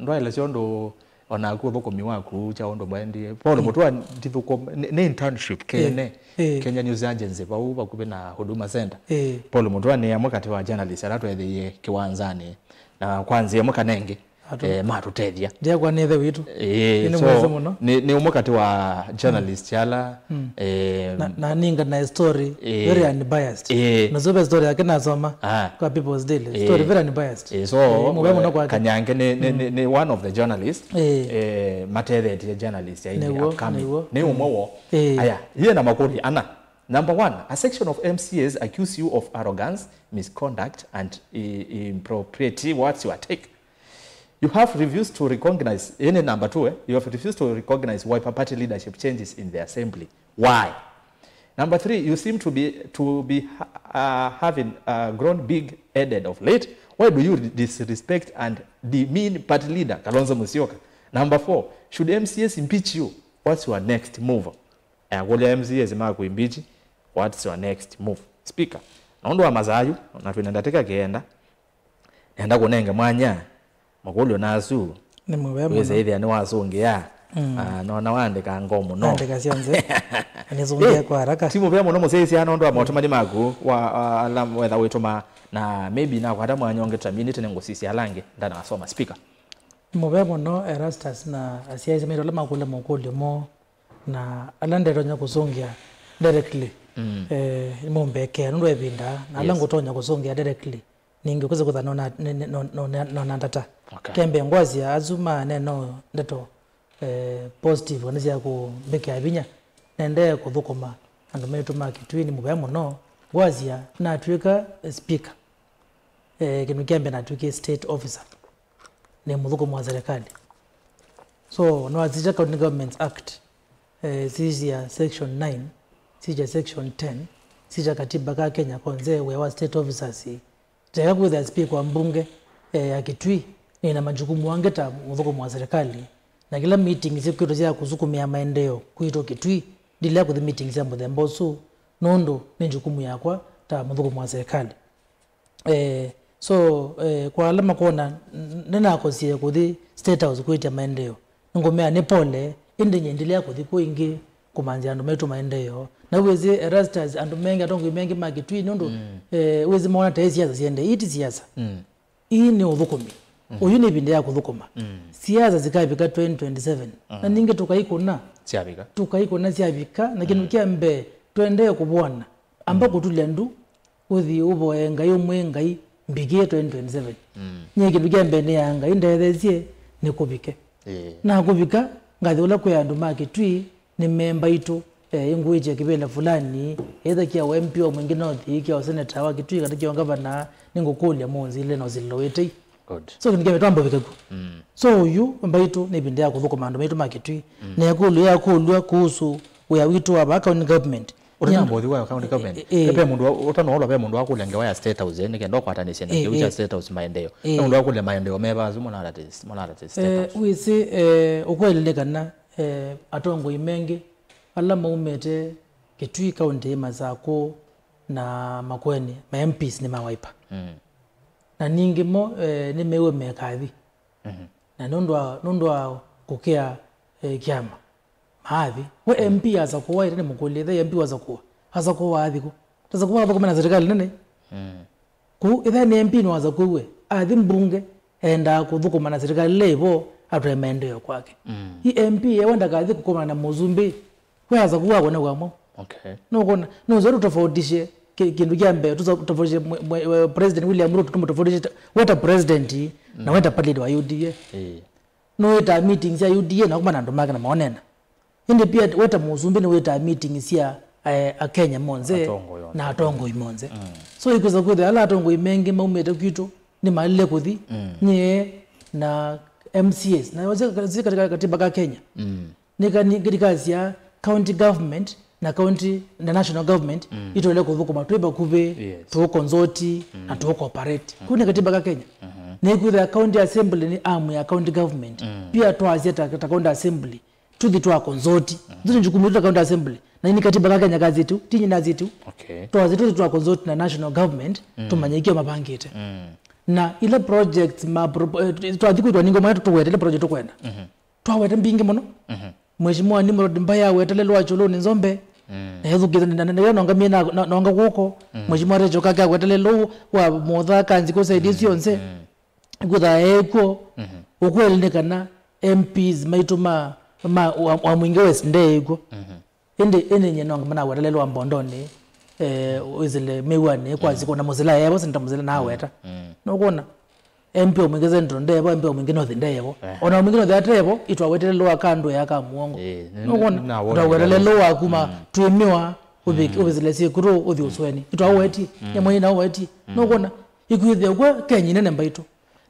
ndwaĩle syo ndũ onaku ũthũkũmi waku kya ũndũ mwaendie. Paul Mutua ndithũkũm- nĩ- nĩ internship K N A, Eh. Kenya News Agency, vau vakuvĩ na Huduma Center. Eh. Paul Mutua nĩ amwe katĩ wa journalist ala tweethĩie kĩwanzanĩ na kwanzĩa ĩmwe kana ĩngĩ. Atũ- eh, matũtethya. Ndiakwa nĩ ithe witũ. Eh, Nĩ so, mwĩsĩ mũno. Nĩ, nĩ ũmwe katĩ wa journalist ala, Mm. eh, Na- na ninga na story Eh. very unbiased. Eh. Na sube story yake nasoma Ah. kwa People's Daily. Eh. Story very unbiased. Eh, so, Eh, mũvea mũno eh, kwake. Kanyange nĩ, nĩ, nĩ, nĩ one of the journalists, Eh. eh, matethetye journalist aingĩ Nĩguo, upcoming. Nĩguo. Nĩ ũmwe wo. Eh. Aya, yie na makũlyo ana. Number one, a section of M C As accuse you of arrogance, misconduct and i- impropriety. What's your take? You have refused to recognize, ĩĩ nĩ number two, eh? You have refused to recognize Wiper Party leadership changes in the assembly. Why? Number three, you seem to be, to be ha- uh, having uh, grown big-headed of late. Why do you disrespect and demean party leader Kalonzo Musyoka? Number four, should M C As impeach you? What's your next move? Akũlya M C As ma kũimpeach, what's your next move? Speaker, nũndũ wa masaa yu, na twĩna ndatĩka kenda, nenda kũnenge mwanya makũlyo nasu. Nĩ mũvea mũno. Wĩse ĩthĩa nĩwasũngĩa. Mm. Ah, no, na waandĩka ngoo mũno. Andĩka syonthe. Nĩzũngĩa Eh, kwa haraka. Ti mũvea mũno mũsyaĩĩsya nũndũ wa maũtũmani maku wa, ah, ala wetha wĩtũma, na maybe nakwata mwanya ũngĩ ta minute nĩngũsisya ala angĩ ndanasoma speaker. Mũvea mũno Erastus na asyaĩĩsya maitũ ala makũlya makũlyo moo, na ala ndetonya kũsũngĩa directly. Mm. Eh, nĩmũmbekea nũndũ wa ĩvinda, na ala Yes. ngũtonya kũsũngĩa directly ningĩ kwĩsa kwĩtha nona, ne-, ne-, no-, no-, nona ndata. Okay. Kembe ngwasya asu maneena ndeto, eh, positive kana sya kũmbĩkĩa vinya. Nendee kũthũkũma andũ maitũ ma Kitui nĩ mũvea mũno. Ngwasya natw'ĩka speaker, eh, kĩndũ kya mbee natw'ĩkie state officer, nĩ mũthũkũmi wa serikali. So no asisya County Governments Act, eh, sisya section nine, sisya section ten, sisya katiba ka Kenya konze wĩa wa state officers. Teka kwĩthĩa speaker wa mbunge, eh, ya Kitui, nĩna majukumu angĩ ta mũthũkũmi wa serikali, na kĩla meetings syĩkwĩtwa sya kũsukumĩa maendeeo kwitũ Kitui, ndilea kũthi meetings sya mũthemba ũsu, nũndũ nĩ jukumu yakwa ta mũthũkũmi wa serikali. Eh, so, eh, kwa ala makwona, n-, nĩnakosie kũthi State House kwĩtya maendeeo, nĩngũmea nĩ pole, ĩndĩ nyie ndilea kũthi kũ ĩngĩ kũmanthĩa andũ maitũ maendeeo. Na wĩsĩ Erastus, andũ mengĩ, atongoi mengĩ ma Kitui, nũndũ, Mm. eh, wĩsĩ mona ta ĩ siasa siendee, ii ti siasa. Mm. Ii nĩ ũthũkũmi. Mm. Ũyu nĩ ĩvinda ya kũthũkũma. Mm. Siasa sikavika twenty twenty-seven. Na Mm. ningĩ tũkaikũna. Syavika. Tũkaikũna syavika, na kĩndũ Mm. kya mbee, twendee kũvwana. Amba Mm. kũtulya ndu, ũthi ũvoe Ngai, ũmwĩe Ngai, mbikĩe twenty twenty-seven. Mm. Nyie kĩndũ kya mbee nĩaa Ngai ndetheesye nĩkũvike. Ĩĩ. Na kũvika, ngathi ũla kwĩ andũ ma Kitui, nĩ memba itũ, eh, ĩngwĩtye kĩvĩla fulani, either kya ũ M P wa Mwingi North, kya ũ senator wa Kitui, kana kya ũ ngavana, nĩngũkũlya mũnzile na ũsilĩlo wĩtei. Good. So, kĩndũ kya mbee twamba ũvike ku. Mm. So, ũyu, mbaitũ, nĩ ĩvinda ya kũthũkũma andũ maitũ ma Kitui. Mm. Na ĩkũlyo yakũlw'a kuhusu wĩa witũ wa vaa county government. Ũtana Nĩ- mbothi wa county government. Eh, eh. Ve mũndũ wa- ũtanoolwa ve mũndũ wakũlya ngewa ya State House, eh, nĩ kenda ũkwatanĩsye na Eh, kĩu kya eh. State House maendeeo. Eh. Ve mũndũ wakũlya maendeeo meva asu mũnalate, mũnalate State Eh, House. Wĩsĩ, eh, ũkweli nĩ kana, eh, atongoi mengĩ ala maumĩte Kitui County, Masakũ na Makueni, ma M Ps nĩ ma Wiper. Mm. Na ningĩ mo, eh, nĩ mew'e mekathi. Mhm. Na nũndũ wa, nũndũ wa kũkĩa, eh, kyama, maathi. We M P asakũwa ĩta nĩ mũkũlye, ĩthe M P wasakũwa. Asakũwa athi kũ? Tasakũwa athũkũme na serikali nene. Mm. Kũu, ĩthe nĩ M P nĩ wasakũwa we. Athi mbunge, endaa kũthũkũma na serikali ĩla ĩvo, atwae maendeeo kwake. Mm. I M P ewa ndakathi kũkomana na mũsumbĩ. We asakũwa akone wamo. Okay. Nũkona, nũseo tũtofautishe kĩ-, kĩndũ kya mbee, tũtofautishe mwe-, mwe-, we President William Ruto, tũmũtofautishe ta, we ta president, na we ta Mm. party leader wa U D A. Ĩĩ. Nũwĩtaa meetings sya U D A na kuma na andũ make na maonena. Ĩndĩ pia we ta mũsumbĩ nĩwĩtaa meetings sya, eh, Akenya monthe Atongoi onthe. Na atongoi monthe. Mm. So, ikwĩsa kwĩthĩa ala atongoi mengĩ maumĩte kwitũ nĩmalile kũthi, Mm. nyie na M C As. Na wazia katika katiba ka Kenya. Mm. Nĩka-, nĩ-, nĩkasya county government na county, na national government, Mm. itwaĩle kũthũkũma twĩ vakuvĩ, Yes. tũũkonsoti, na Mm. tũũcooperate. Kũu nĩ katiba ka Kenya. Mhm. Nĩkwĩthĩa county assembly nĩ arm ya county government. Mm. Pia twasya ta, ta county assembly, tũthi twakonsoti. Mhm. Ndio jukumu letu ta county assembly. Na nĩ katiba ka Kenya kasya tu, ti nyie nasya tu. Okay. Twasya tũthi twakonsoti na national government, Mm. tũmanye kĩo mavangĩte. Mm. Na ila projects ma pro-, eh, twathi kwitwa ningo mwana tũwetele project tũkwenda. Mhm. Twaweta mbingĩ mũno. Mhm. Mheshimiwa Nimrod Mbai awetelelwa Kyũlũnĩ Nzombe. Mm. Na ethukĩte na, na, na, nonga mie na, na, nonga guoko. Mm. Mheshimiwa Rachel Kake awetelelwa wa motha kanzi kwa side Mm, syonthe. Mm. Kutha ekw'o. Mhm. Ukweli nĩ kana M Ps maitũ ma, ma, wa, wa Mwingi West ndeĩkw'o. Mhm. Ĩndĩ, ĩndĩ nyie nonga manawetelelwa Mbondonĩ, eh, wĩsĩle mĩw'anĩ kwa Mm. siku na Mũsila evo, Senator Mũsila naweta. Mm. Nũkwona? M P wa Mwingi Central ndevo, M P wa Mwingi North ndevo. Eh. Ona Mwingi North atevo, itwawetelelwa kandũ ya ka muongo. Eh, nĩ-, nũkwona? Nĩ-, nawona ũtawetelelwa wa kuma Mm. twĩmĩwa, ũvĩ-, Mm. ũvĩsĩle syĩkũrũ, ũthi ũsweni. Itwawetie, Mm. nyamwe ina ũwetie. Mm. Nũkwona? Ikwĩthĩa kwa Kenya nene mbaitũ.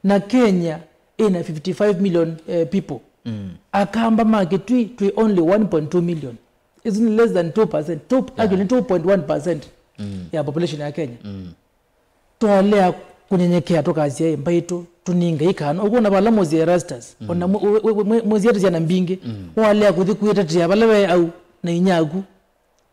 Na Kenya ina fifty-five million, eh, people. Mm. Akamba ma Kitui, twi only one point two million. Isn't less than two percent. Two, Yeah. actually, two point one percent Mm. ya population ya Kenya. Mm. Twalea kũnyenyekea tũkasya, "Ĩ, mbaitũ, tũninge ikano." Ũkwona vala Mũsie Erastus, Mm. ona mũ-, we-, we-, we-, Mũsie ati syana mbingĩ, Mm. walea kũthi kwĩtetea vala we au na inya aku,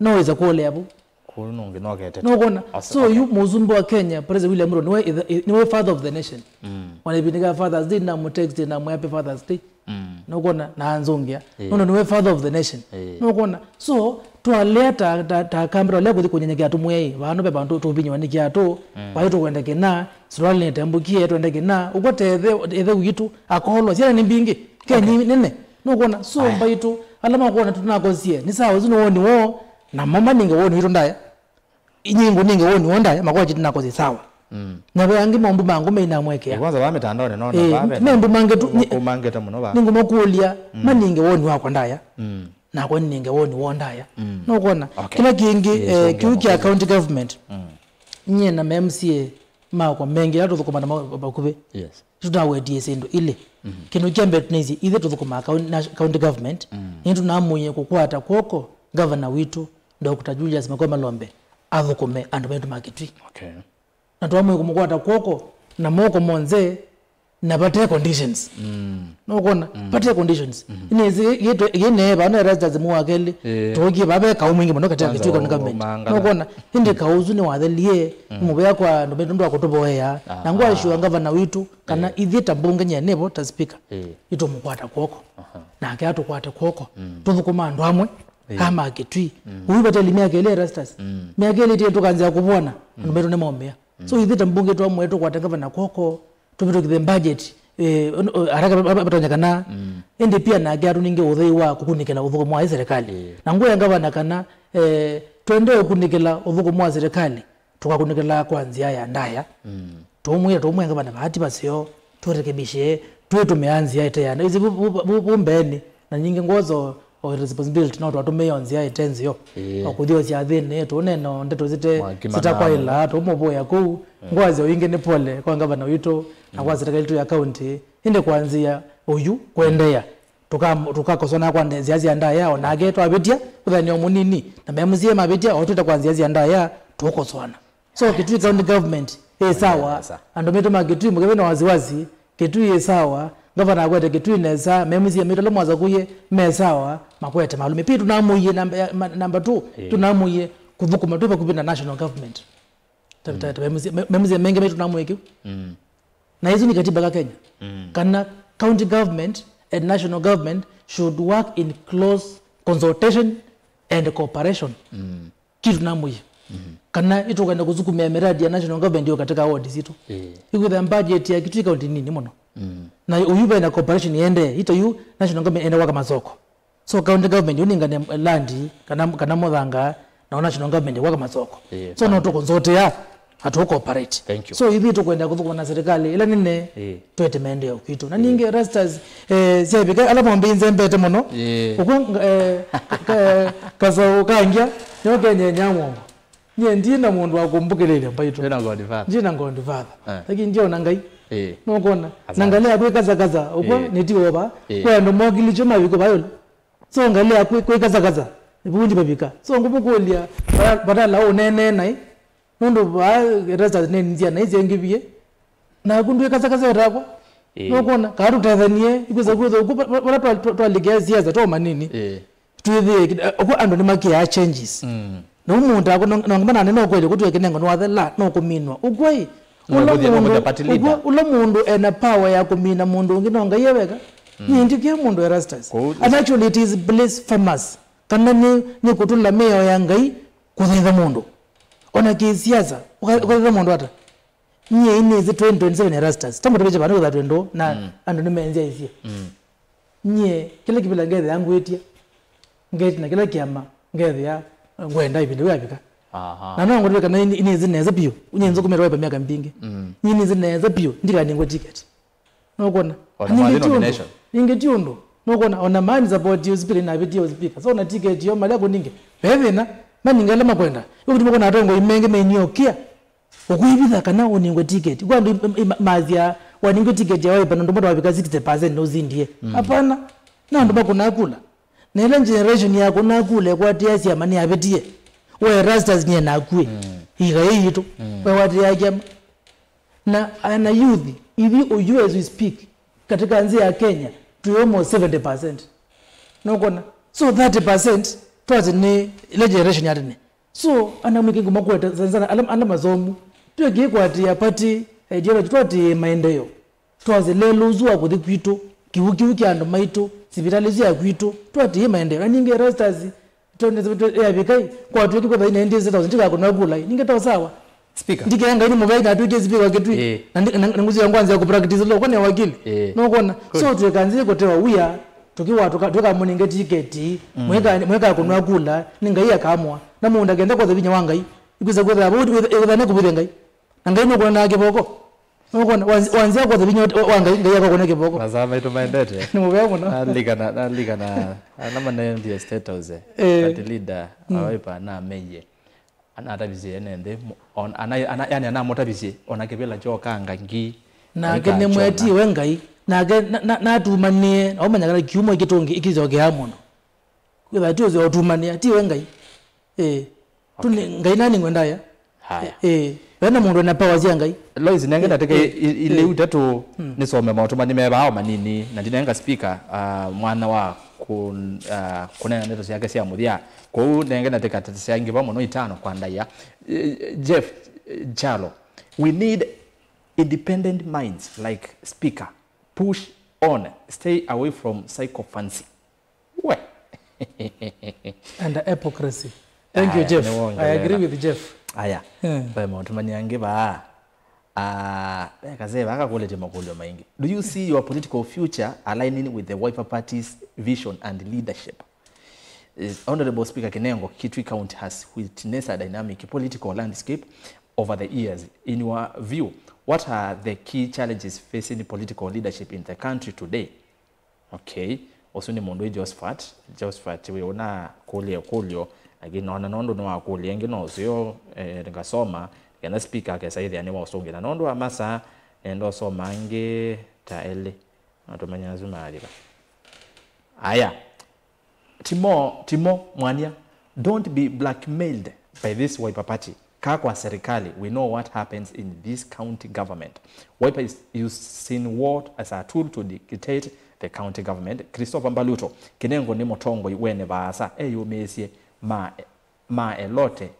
no wĩsa kũolea vu. Kũu nũngĩ no ketete. Nũkwona? Asa-, So, okay. yu mũsumbĩ wa Kenya, President William Ruto, nĩwe ithe-, i-, nĩwe father of the nation. Mm. Ona ĩvinda ya Father's Day, namũtext, namwĩa happy Father's Day. Mm. Nũkwona, na anzũngĩa. Ĩĩ. Nũndũ nĩwe father of the nation. Ĩĩ. Nũkwona? So, twalea ta, ta, ta Akamba, twalea kũthi kũnyenyekea tũmwĩai, vano ve vandũ tũvinyĩwa nĩ kĩatũ, vai tũkwenda kĩna, suruali nĩtembũkie, twende kĩna, ũkw'a ta ĩthe, ĩthe witũ, akolwa, syana nĩ mbingĩ, Kenya nĩ nene. Nũkwona? So, mbaitũ, ala makwona tũnakosie, nĩ sawa, ũsu nĩ woni woo, namo manenge woni witũ ndaya. Inyie ngũnenge woni woo ndaya, makwaji tũnakosie sawa. Mm. Na ve angĩ maũndũ mangũ mainamwekea. Kwanza va mitandaoni nona. Eh, vave me ũndũ mangĩ tu, nĩ- ũmangĩte mũno va. Nĩngũmakũlya, manenge woni wakwa ndaya. Mm. Nakwa ninenge woni woo ndaya. Mm. Nũkwona? Okay. Kĩla kĩngĩ, eh, kĩu kĩa county government. Mm. Nyie na ma M C A makwa mengĩ ala tũthũkũmaa namo vakuvĩ. Yes. Tũnawetie syĩndũ ilĩ. Mm. Kĩndũ kya mbee tũnaisye ithe tũthũkũmaa coun-, na-, county government. Mm. Nĩ tũnamũie kũkwata kw'oko governor witũ, Doctor Julius Makoma Lombe, athũkũme andũ maitũ ma Kitui. Okay. Na twamũie kũmũkwata kw'oko na moko monthe na vate conditions. Mm. Nũkwona? Mm. Vate conditions. Mm. Inĩsĩ gĩtwe gĩnee vano Erastus mũ wa kelĩ. Eh. Tũkie vave kaũ mwingĩ mũno katika Kwanza Kitui County government. Ũmangala. Nũkwona? Ĩndĩ kaũ ũsu nĩ wathelie, mm, mũvea kwa andũ maitũ nũndũ wa kũtũvoea. Aha. Na ngwashiwa ngavana witũ, kana, eh, ithyĩ ta mbunge nyenevo ta speaker. Eh. Itũmũkwata kw'oko. Aha. Nake atũkwate kw'oko. Mm. Tũthũkũma andũ amwe. Eh. Kama Kitui. Mm. Ũyu vate limiaka kelĩ Erastus. Mm. Miaka ĩlĩ ĩtĩe tũkanzĩa kũvona. Mm. Andũ maitũ nĩmaũmĩa. So ithyĩ ta mbunge twamũie tũkwate ngavana kw'oko, tũvĩtũkĩthye budget, eh, on-, o-, haraka va-, va-, vatonyekana. Mm. Ĩndĩ pia nake atũnenge ũthei wa kũkunĩkĩla ũthũkũmi wa serikali. Eh. Na ngũya ngavana kana, eh, twende ũkunĩkĩla ũthũkũmi wa serikali, tũkakunĩkĩla kwa nzĩa ya ndaya. Mm. Tũmwĩa, tũmwĩa ngavana vati vaseo, tũrekebishe, twĩtũmĩa nzĩa ĩte ya ndaya. Isi vu, vu, vu, vu mbeenĩ, na nyingĩ ngwozo o responsibility, no twatũmĩe o nzĩa ĩte nzeo. Ĩĩ. O kũthi o syathĩnĩ, tũũneena o ndeto site, sita kwaĩla, tũũmũvũĩa kũu. Mm. Ngwasya o ingĩ nĩ pole kwa ngavana witũ, na kwa serikali yetu ya county. Ĩndĩ kwanzĩa ũyu kũendeea, tũka-, tũkakosana kwa nde-, nzĩa sya ndaya, o nake twavĩtya, ũthani o mũnini, na ma M C A mavĩtya, o twĩta kwa nzĩa sya ndaya, tũũkosoana. So, Kitui County Government ĩ sawa. Andũ maitũ ma Kitui mũkethĩwa na wasiwasi, Kitui ĩ sawa. Ngavana akwete Kitui nesa, ma M C A maitũ ala mwasakũie me sawa, makwete malũme. Pia tũnamũie namba ya, ma-, namba two, ĩĩ, tũnamũie kũthũkũma twĩ vakuvĩ na national government. Ta, ta, ta, ma M C A, ma-, ma M C A maingĩ maitũ tũnamũie kĩu. Mm. Na isu nĩ katiba ka Kenya. Mm. Kana county government and national government should work in close consultation and cooperation. Mm. Kitu namũie. Mhm. Kana ĩtũkwenda kũsukumĩa miradi ya national government yo katika ward sitũ. Ĩĩ. Ĩkwĩthĩa budget ya Kitui County nini mũno. Mm. Na ũyu vena cooperation yende, ita yu national government ende waka masoko. So county government yuningane land kana, kana mũthanga, na national government waka masoko. Ĩĩ, so no tũkonsortia, na tũ cooperate. Thank you. So ithuĩ tũkwenda kũthũkũma na serikali ĩla nene, ĩĩ, twete maendeeo kwitũ. Na ningĩ Erastus, eh, syavika ala mombĩ nzembete mũno. Ĩĩ. Ũkw'o, eh, ka-, ka-, kasaũ kangya, nĩo kenyenya mwongo. Nyie ndi na mũndũ wa kũmbũkĩlĩlya mbaitũ. Ndĩ na godfather. Ndi na godfather. Eh. Lakini ndiona Ngai. Ĩĩ. Nũkwona? Asante. Na ngalea kwĩkasakasa, ũkw'o, ĩĩ, nĩtiova. Ĩĩ. Kwĩ andũ mokilikye mavikũ vayũla. So ngalea kwĩ-, kwĩkasakasa, ĩvundi vavika. So ngũmũkũlya, vata-, vatala ũneenee naĩ, nũndũ vaa Erastus nĩ nzĩa naĩ syengĩvie. Naku ndwĩkasakasa etakwa. Ĩĩ. Nũkwona? Kaa tũtethanie, ikwĩsa kwĩthwa ũkw'o va-, va-, vala twa-, twa-, twalikĩa siasa, twa manini. Ĩĩ. Twĩthĩe kĩda-, ũkw'o andũ nĩmakĩaa changes. Mm. Na ũmũnda ako no, no ngamba nane no kweli kũtwĩe kĩnengo nĩwathela, no kũminwa. Ũkw'o ĩ, no ũla kũthi, no mũndũ, kũthi party leader. Ũkw'o ũla mũndũ ena power ya kũmina mũndũ ũngĩ no Ngai e weka. Mm. Nyie ndikia mũndũ Erastus. Kũu. And actually it is blasphemous. Kana nĩ, nĩ kũtũla mĩao ya Ngai kũthaitha mũndũ. Ona kĩsiasa, ũka-, ũkathaitha mũndũ ata? Nyie nĩnĩsĩ twenty twenty-seven Erastus. Tamũtavĩtye vandũ kwĩtha twendũ na, mm, andũ nĩmenzyaisye. Mm. Nyie kĩla kĩvĩla ngethĩa ngwĩtya, ngeti na kĩla kĩama ngethĩa ngwenda ĩvinda yĩu yavika. Aha. Na no ngũtw'e kana nĩ-, nĩnĩsĩ nesa vyũ. Nyie nzũkũmĩte Wiper myaka mbingĩ. Mm. Nyie nĩnĩsĩ nesa vyũ ndikanengwe ticket. Nũkwona? Ona ningĩ mwathi ti ũndũ. Nomination. Ningĩ ti ũndũ. Nũkwona? Ona mani support ya speaker, inavĩtie speaker. So na ticket yo malea kũninge. Ve thĩna, maninge ala makwenda. Yo kĩtuma kũna atongoi mengĩ mainiokia. Ũkwĩvitha kana ũnengwe ticket. Kwa andũ i-, i-, ma-, mathia wanengwe ticket ya Wiper nũndũ mũndũ wavika sixty percent nũsindie. Mm. Hapana. Na andũ makũna kula. Na ĩla generation ya kũna kula ĩkwatĩa syama nĩyavĩtie. We Erastus nyie naku ĩ. Mm. Ĩka yĩĩ yitũ. Mm. We watĩa kyama. Na ana youth, ithyĩ ũyu as we speak, katika nzĩ ya Kenya, twĩ almost seventy percent. Nũkwona? So thirty percent twasĩ nĩ ĩla generation ya tene. So, ana mwingĩ ngũmakwete, sana sana, ala, ala masomu. Twĩkĩkwatĩa party ideology, twatĩĩe maendeeo. Twasĩ lelũ ũsu wa kũthi kwitũ, Kĩw'ũ kĩu kya andũ maitũ, sivitalĩ isu ya kwitũ, twatĩĩe maendeeo. Na ningĩ Erastus, twenty seventy, ya vikai, kwa tuĩki kwa thaina nineteen thousand, ndikakũna kula, ningĩ to sawa. Speaker. Ndikea Ngai nĩ mũvei na atuĩkie speaker wa Kitui. Ĩĩ. Na ndi-, na, na ngũsio ngwanzia ku practice law, kwani wakili. Ĩĩ. No kuona. Good. So, twĩkanzie kũtewa wia, tũkiwa, tũka-, tũkamũnenge tiketi, mm, mweka, mweka kũnwa kula, nĩ Ngai akamwa. Na mũndũ akenda kwatha vinya wa Ngai, ikwisa kwĩthĩa, ĩkũthane kũvũthya Ngai. Na Ngai nũkũnenaa kĩvoko. Nũkwona, wanzi-, wanzĩa kwatha vinya wa, wa Ngai, Ngai akakũne kĩvoko. Masaa maitũ maendete. Nĩ mũvea mũno. Nalikana, nalikana, ana manendie State House, eh, eh, party leader, mm, wa Wiper, nameiye. Anatavisye ene nthĩ, mu-, on-, ana-, ana-, yani anamũtavisye, ona kĩvĩla kyokanga ngi, nake nĩmwetie we Ngai, nake na, na, natumanĩe, na ũmanya kana kiumo kĩtũngĩ ikĩthokea mũno. Kwĩtha ti ũseo ũtumanĩa, ti we Ngai. Ĩĩ. Tu nĩ Ngai nani ngwendaya? Haya. Ĩĩ. Vena mũndũ ena power sya Ngai. Lois, nenge, ĩĩ, ndatĩka, ĩĩ, i-, i-, ilĩu, ĩĩ, itatũ, mm, nĩsome maũtũmani me vaa o manini, na ndinenga speaker, ah, mwanya wa kũ-, ah, kũneena ndeto syake sya mũthya. Kwoou nenge ndatĩka ta sya ngiva mũno itano kwa ndaĩa. Eh, Jeff, eh, Kyalo, we need independent minds like speaker. Push on. Stay away from sycophancy. We. And the hypocrisy. Thank you, aya, Jeff. Nĩwongelela. I agree with Jeff. Aya. Hmm. Ve maũtũmani angĩ vaa. Ah, ve kazee vaa kakũlĩtye makũlyo maingĩ. Do you see your political future aligning with the Wiper Party's vision and leadership? Eh, Honorable Speaker Kinengo, Kitui County has witnessed a dynamic political landscape over the years. In your view, what are the key challenges facing political leadership in the country today? Okay. Ũsu nĩ mũndũ wĩ Josephat. Josephat wĩ ũna kũlya kũlyo, lakini nona nũndũ nĩwakũlya ĩngĩ no ũseo, eh, ngasoma, kenda speaker akesa ĩthĩa nĩwaũsũngĩa. Na nũndũ wa masaa, nenda ũsoma angĩ ta elĩ. Natũmanya asu maathi va. Aya. Timo, Timo Mwania, don't be blackmailed by this Wiper Party. Kaa kwa serikali, we know what happens in this county government. Wiper is using war as a tool to dictate the county government. Christopher Mbaluto, Kinengo nĩ mũtongoi wene vaasa, eyũmĩĩsye ma, ma elote,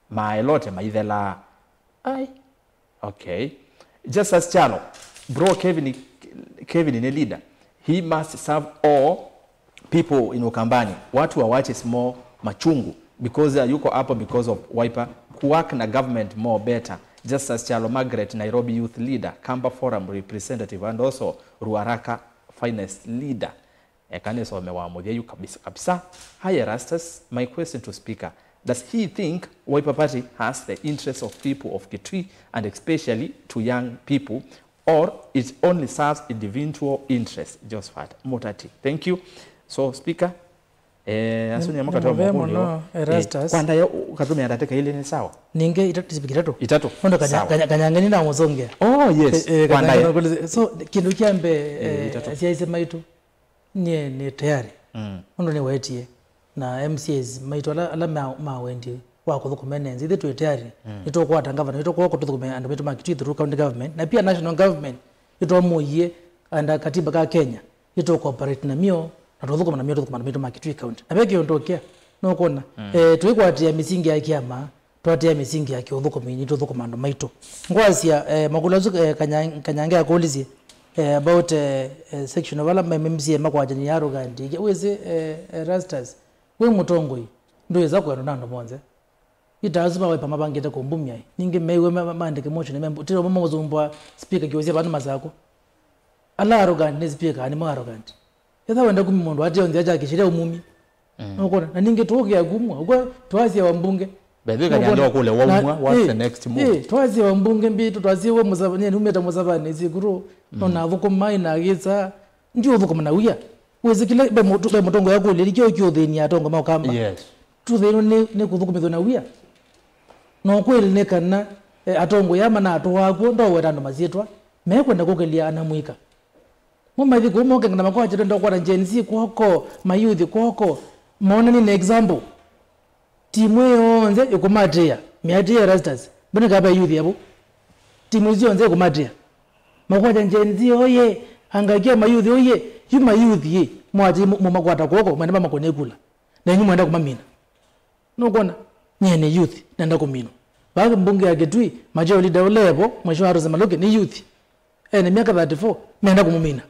ma elote maithelaa. Ai. Okay. Justus Kyalo, bro, Kevin, Kevin nĩ leader. He must serve all people in Ukambani. Watu wa Wache is more machungu because, uh, yuko hapo because of Wiper. Kuwork na government more better. Justus Kyalo, Margaret, Nairobi youth leader, Kamba Forum representative, and also Ruaraka finest leader. Eka nĩsome wa mũthya yu kabisa, kabisa. Hi Erastus, my question to speaker, does he think Wiper Party has the interests of people of Kitui and especially to young people, or it only serves individual interests? Josephat Mutati. Thank you. So speaker, eh, asu nĩ, nĩ mũkate wa mũvea mũkũlyo mũno, eh, Erastus. Kwa ndaĩa, katũmĩa ndatĩka ilĩ nĩ sawa? Ningĩ itatũ, itatũ. Itatũ. Ũndũ kanya-, sawa. Kanya-, kanyangeni na mũsũngĩa. Oh yes. Eh, eh, kwa ndaĩa. So kĩndũ kya mbee, eh, eh, itatũ. Asyaĩsye maitũ. Nyie nĩ tayari. Mm. Ũndũ nĩwetie. Na M C As maitũ ala, ala ma, ma wendi wa kũthũkũma ene nthĩ, ithyĩ twĩ tayari. Mm. Nĩtũkwata ngavana, nĩtũkwata tũthũkũme andũ maitũ ma Kitui through county government. Na pia national government, nĩtwamũie under katiba ka Kenya, nĩtũkooperate namio, na tũthũkũma namio, tũthũkũma andũ maitũ ma Kitui county. Na ve kĩũndũ kĩa, nũkwona, mm, eh, tũikwatĩa mĩsingi ya kĩama, twatea mĩsingi ya kĩũthũkũmi, nĩtũthũkũma andũ maitũ. Ngwasya, eh, makũlyo asu, eh, Kanya-, Kanyange akũlisye, eh, about, eh, eh, section of ala M C A makwatany'a arrogant. Wĩsĩ, eh, eh, Erastus, wĩ mũtongoi, ndwĩsa kwendwa na andũ monthe. Ita asu ma Wiper mavangĩte kũmbumya. Ningĩ meiwe ma-, ma-, maandĩke motion, membu-, tĩo mamũsumbwa speaker kĩũsya vandu masakũ. Ala arrogant nĩ speaker, nĩmo arrogant. Ethĩwa wenda kumya mũndũ ateo nzĩa kya kĩsheria ũmumye. Mm. Nũkwona? Na ningĩ tũũkĩa kumwa. Ũkw'a twasya wa mbunge. By the way, Kanyange wakũlya waumwa, what's the next move? Ĩĩ, twasya wa mbunge mbitũ, twasya we Mũsava-, nyie numĩte Mũsavanĩ, sikuru, mm, nona athũkũma, ina agĩsa, ndiũthũkũma na wia. Wĩsĩ kĩla, ve mũtu-, ve mũtongoi akũlya, nĩkyo kĩũthĩnia atongoi ma Ũkamba. Yes. Tũthĩnwe nĩ, nĩ kũthũkũmĩthw'a na wia. Na ũkweli nĩ kana, eh, atongoi aa manatũaa kw'o, ndoweta andũ masyĩtwa, mekwenda kũkĩlya anamwĩka. Mo maithi kũu moke na makwatya twenda kũkwata Gen Z kw'oko, mayuthi kw'oko, monani na example. Timu ĩyo yonthe ĩkũmatĩĩa, mĩatĩĩe Erastus, mbona kapa yuthi yavu? Timu isu yonthe ĩkũmatĩĩa. Makwatya Gen Z oye, angaikia mayuthi oye, yu mayuthi ĩ, mwatĩ mu-, mũmakwata kw'oko, mwenda mamakũne kula. Na inyu mwenda kũmamina. Nũkwona? Nyie nĩ youth, nenda kũminwa. Vaa mbunge ya Kitui, majority leader ũla evo, Mheshimiwa Rose Maluki, nĩ youth. Ene myaka thirty-four, menda kũmũmina.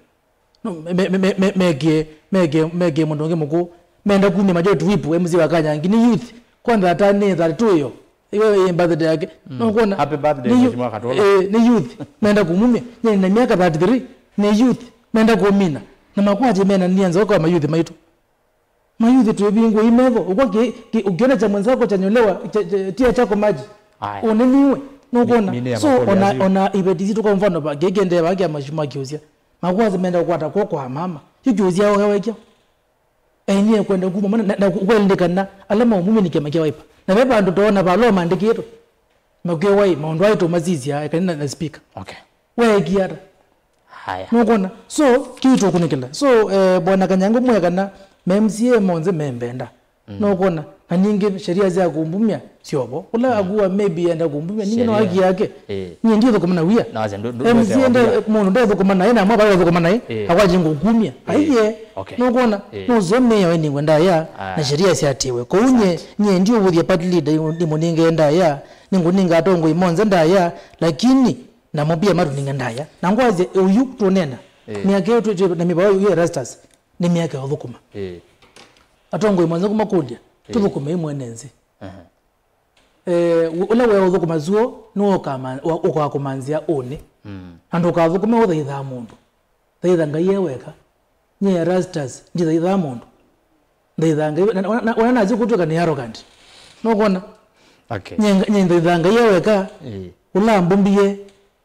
No, me- me- me- me- mekie mekie mekie mũndũ ũngĩ mũkũũ. Menda kumya Majority Whip, M C A wa Kanyangi, nĩ youth. Kwanza ata nĩ thirty-two yo. Iyo ĩ birthday yake. Nũkwona? Happy birthday, Nĩ yu- Mheshimiwa Katolo. Eh, nĩ youth. Menda kumumya. Nyie na miaka thirty-three, nĩ youth. Menda kumina. Na makwatye mena nia nzoka wa mayouth maitũ. Mayouth twĩvingũe imetho. Ũkwa ki- ki- ukiona cha mwenzako chanyolewa, cha- cha- tia chako maji. Aya. Ũnĩniwe. Nũkwona? Mi- mine ya So makũlya ona asu. Ona iveti situ kwa mfano ba kĩkendee ba kĩa Mheshimiwa Kiusya. Makwatye menda kwata kwa kwa mama. Yu Kiusya ohewe kyo. Enye kwenda kuma mana na, na kwelekana ala maumumya nĩ kĩama kĩa Wiper. Na ve vandũ toona vala maandĩkĩtwe. Makwĩwa ĩ maũndũ aitũ masisya ekani na, na speaker. Okay. Weekie ata? Haya. Nũkwona? So, kĩu tũkũnĩkĩla. So, eh, bwana Kanyangu mwekana, ma M C A monthe membenda. Nũkwona? Na ningĩ sheria sya kumbumya syovo. Ũla akuwa maybe enda kumbumya, ningĩ no haki yake. Eh. Nyie ndithũkũma na wia. Na wasya ndũ- ndũ- M C A nda- mũndũ ndethũkũma naĩ, na mwaba ethũkũma naĩ. Eh. Akwatye ngũkumya. Eh. Aiye. Okay. Nũkwona? Eh. Nũsomea we ningwe ndaya, na sheria syatiwe. Kwoou nyie, nyie ndiũvũthya party leader, nĩmũnenge ndaya, nĩngũninga atongoi monthe ndaya, lakini namo pia matũninge ndaya. Na ngwasya ũyu tũnena. Eh. Mĩaka ĩyo twĩ- twĩ- na mĩvao yu Erastus, nĩ mĩaka ya ũthũkũma. Eh. Atongoi monthe kũmakũlya, eh, tũthũkũmei mwene nzĩ. Aha. Eh, ũ- ũla wĩa ũthũkũma zuo nĩwe ũkama- wa- ũkakũmanzĩa ũnĩ. Mm. Na ndũkathũkũme ũthaithaa mũndũ. Thaitha Ngai e weka. Nyie Erastus, ndithaithaa mũndũ. Nthaithaa Ngai, na- na- na- ona nasyo kũtwĩka nĩ arrogant. Nũkwona? Okay. Nyie nga- nyie nthaithaa Ngai e weka. Eh. Ũla mbumbie,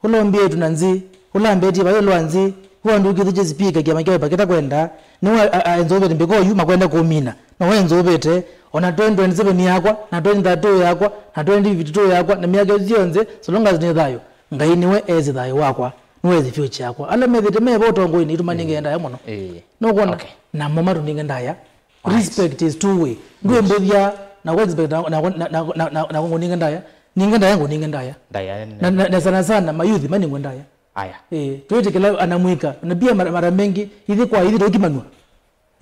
ũla ũmbie ĩtu na nzĩ, ũla mbetie vaĩ lwa nzĩ, ũla ndũkĩthĩkye speaker kĩama kya Wiper kĩtakwenda, nĩwe a- a- enzũvĩte mbĩko yu makwenda kũmina. Nowe enzũvĩte, ona twenty twenty-seven yakwa, na twenty thirty-two yakwa, na twenty fifty-two yakwa, na myaka ĩsu yonthe, so long as nĩ thayũ, Ngai nĩwe esi thayũ wakwa. Nĩwesi future yakwa. Ala methĩte meva ũtongoinĩ itumaninge ndaya mũno. Eh. Nũkwona? Okay. Namo matũninge ndaya. Right. Respect is two way. Ndwĩmbũthya na kũ expect na- na- na- na- na- na- na kũnĩnga ndaya. Nĩnga ndaya, ngũnĩnga ndaya. Ndaya nĩ- Na- na- na sana sana mayouth manĩngwe ndaya. Aya. Eh, twĩtĩkĩla anamwĩka. Na pia mara mara mengi ithi kwa ithi tũkimanwa.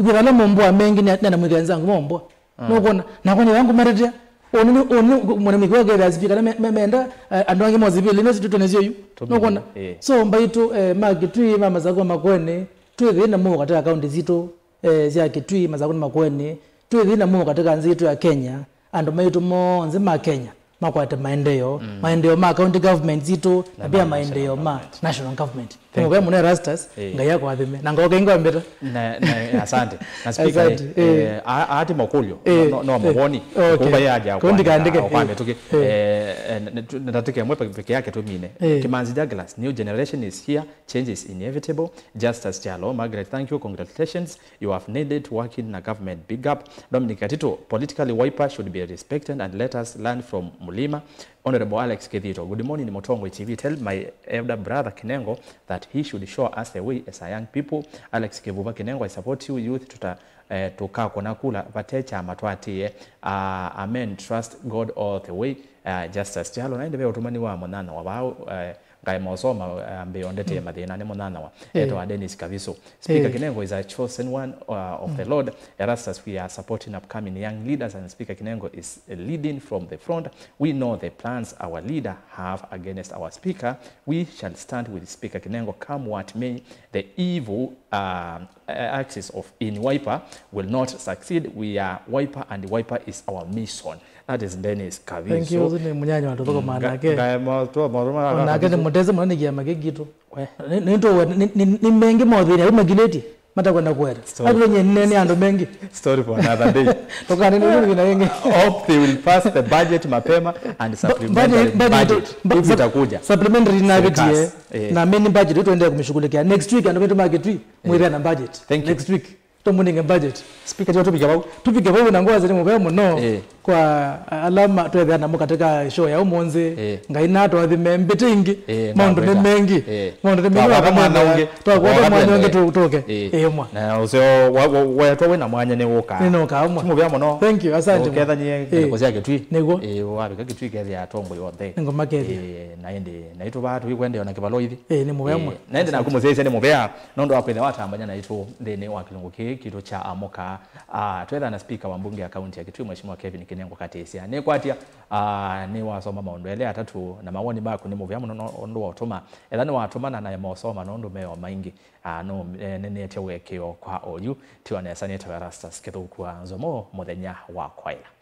Ikwĩtha ala mombwa mengi nĩ nĩ anamwĩka enzangu mombwa. Nũkwona? Nakwa nĩ wangu matetea. Ũnĩ ũnĩ mwana mwĩkwa kethĩa speaker na me- me- menda, eh, andũ angĩ mo civil ino situtũ nĩsyo yu. Nũkwona? Eh. So mbaitũ, eh, ma Kitui, ma Masakũ, Makueni, twĩ thĩna mũno katika kaunti sitũ, eh, sya Kitui, Masakũ na Makueni, twĩ thĩna mũno katika nzĩ yitũ ya Kenya. Andũ maitũ monthe ma Kenya makwate maendeeo, maendeeo ma county government sitũ, na pia maendeeo ma national government. Thank you. Mũvea mũno Erastus, eh, Ngai akwathime. Na ngoke ingwambĩta. Na- na- asante. Na speaker, asante, eh, eh, a- ati makulyo. Eh, no- no eh, mawoni. Okay. Kumba ya aja. Kundi kaandike, kwa mĩtũkĩ. Eh. Eh, eh, n- n- ndatĩke mwe peke yake tumine. Eh. Kimanzi Douglas, new generation is here, change is inevitable. Justus Kyalo, Margaret, thank you, congratulations. You have nailed it working in a government. Big up. Dominic Katito, politically Wiper should be respected and let us learn from Mulima. Honorable Alex Kithito, good morning, Mutongoi T V. Tell my elder brother Kinengo that he should show us the way as a young people. Alex Kivuva Kinengo, I support you, youth, tuta, eh, tukakona kula, vate kyama twatie. Ah, amen, trust God all the way. Ah, Justus Kyalo, na ĩndĩ ve ũtũmani wa mũnana wa vau, eh, Ngaĩ mosoma, eh, ambĩo ndete mathĩna nĩ mũnyanyawa. Eh. Etawa Dennis Kaviso. Speaker, eh, Kinengo is a chosen one, uh, of the Lord. Erastus, we are supporting upcoming young leaders, and Speaker Kinengo is, uh, leading from the front. We know the plans our leader have against our speaker. We shall stand with Speaker Kinengo come what may. The evil, uh, axis of in Wiper will not succeed. We are Wiper and Wiper is our mission. That is Dennis Kaviso. Thank you. Ũsu nĩ mũnyanya wa tũthũkũma nake. Ngaema tu moro mara. Onake nĩ mũteze mũno nĩ kĩama kĩkitũ. We. Nĩ- nĩ tũ- nĩ- nĩ- nĩ mengi mothĩna au makilĩtie matakwenda kwera. Story. Atwenye nene andũ mengi. Story for another day. Tũkanene nĩ vina yengi. Hope they will pass the budget mapema and supplementary budget, budget, budget. Ba- if sup- itakuja. Supplementary na vitie. Eh. Na main budget tuendelee kumshughulikia. Next week andũ wetu ma Kitui mwĩthĩa na budget. Thank you. Next week. Tũmũnenge budget. Speaker, tiwa tũvike vau. Tũvike vau na ngwasya nĩ mũvea mũno. Eh. Kwa ala ma- twethĩa namo katika show ya ũmũnthĩ. Eh. Ngai natũathime mbĩtĩ ingĩ. Eh, maũndũ nĩ mengi. Eh. Maũndũ nĩ mengi. Twakwata mwanya ũngĩ. Twakwata mwanya ũngĩ tũ- tũke. Eh. Eh, mwa. Na ũseo wa- wa- wetwa wĩna mwanya nĩ ũka. Nĩ nũka mwa. Ti mũvea mũno. Thank you, asante mwa. Ũkethanie ngalĩko sya Kitui. Nĩguo. Eh, wavika Kitui kethĩa atongoi onthe. Nĩ ngoma kethĩa. Eh, na ĩndĩ naitũ vaa tũikwendea na kĩvalo ithi. Eh, nĩ mũvea mwa. Eh, na ĩndĩ naku mũsyaĩsya nĩ mũvea. Nũndũ wa kwĩthĩa watambany'a naitũ nthĩnĩ wa kĩlungu kĩĩ kitũ kya Amũka, ah, twetha na speaker wa mbunge ya kaunti ya Kitui, Mheshimiwa Kevin nĩngũkatĩĩsya. Nĩkwatya, ah, nĩwasoma maũndũ elĩ atatũ, na mawoni maku nĩ mũvea mũno no ũndũ wa ũtũma. Etha nĩwatũmana naye mosoma nũndũ meo maingĩ, ah, no, eh, nĩnĩtye wĩkĩo kwa oyu. Tiwa nesa nĩtawa Erastus Kĩthũkua Nzomo, mũthenya wa kwaĩla.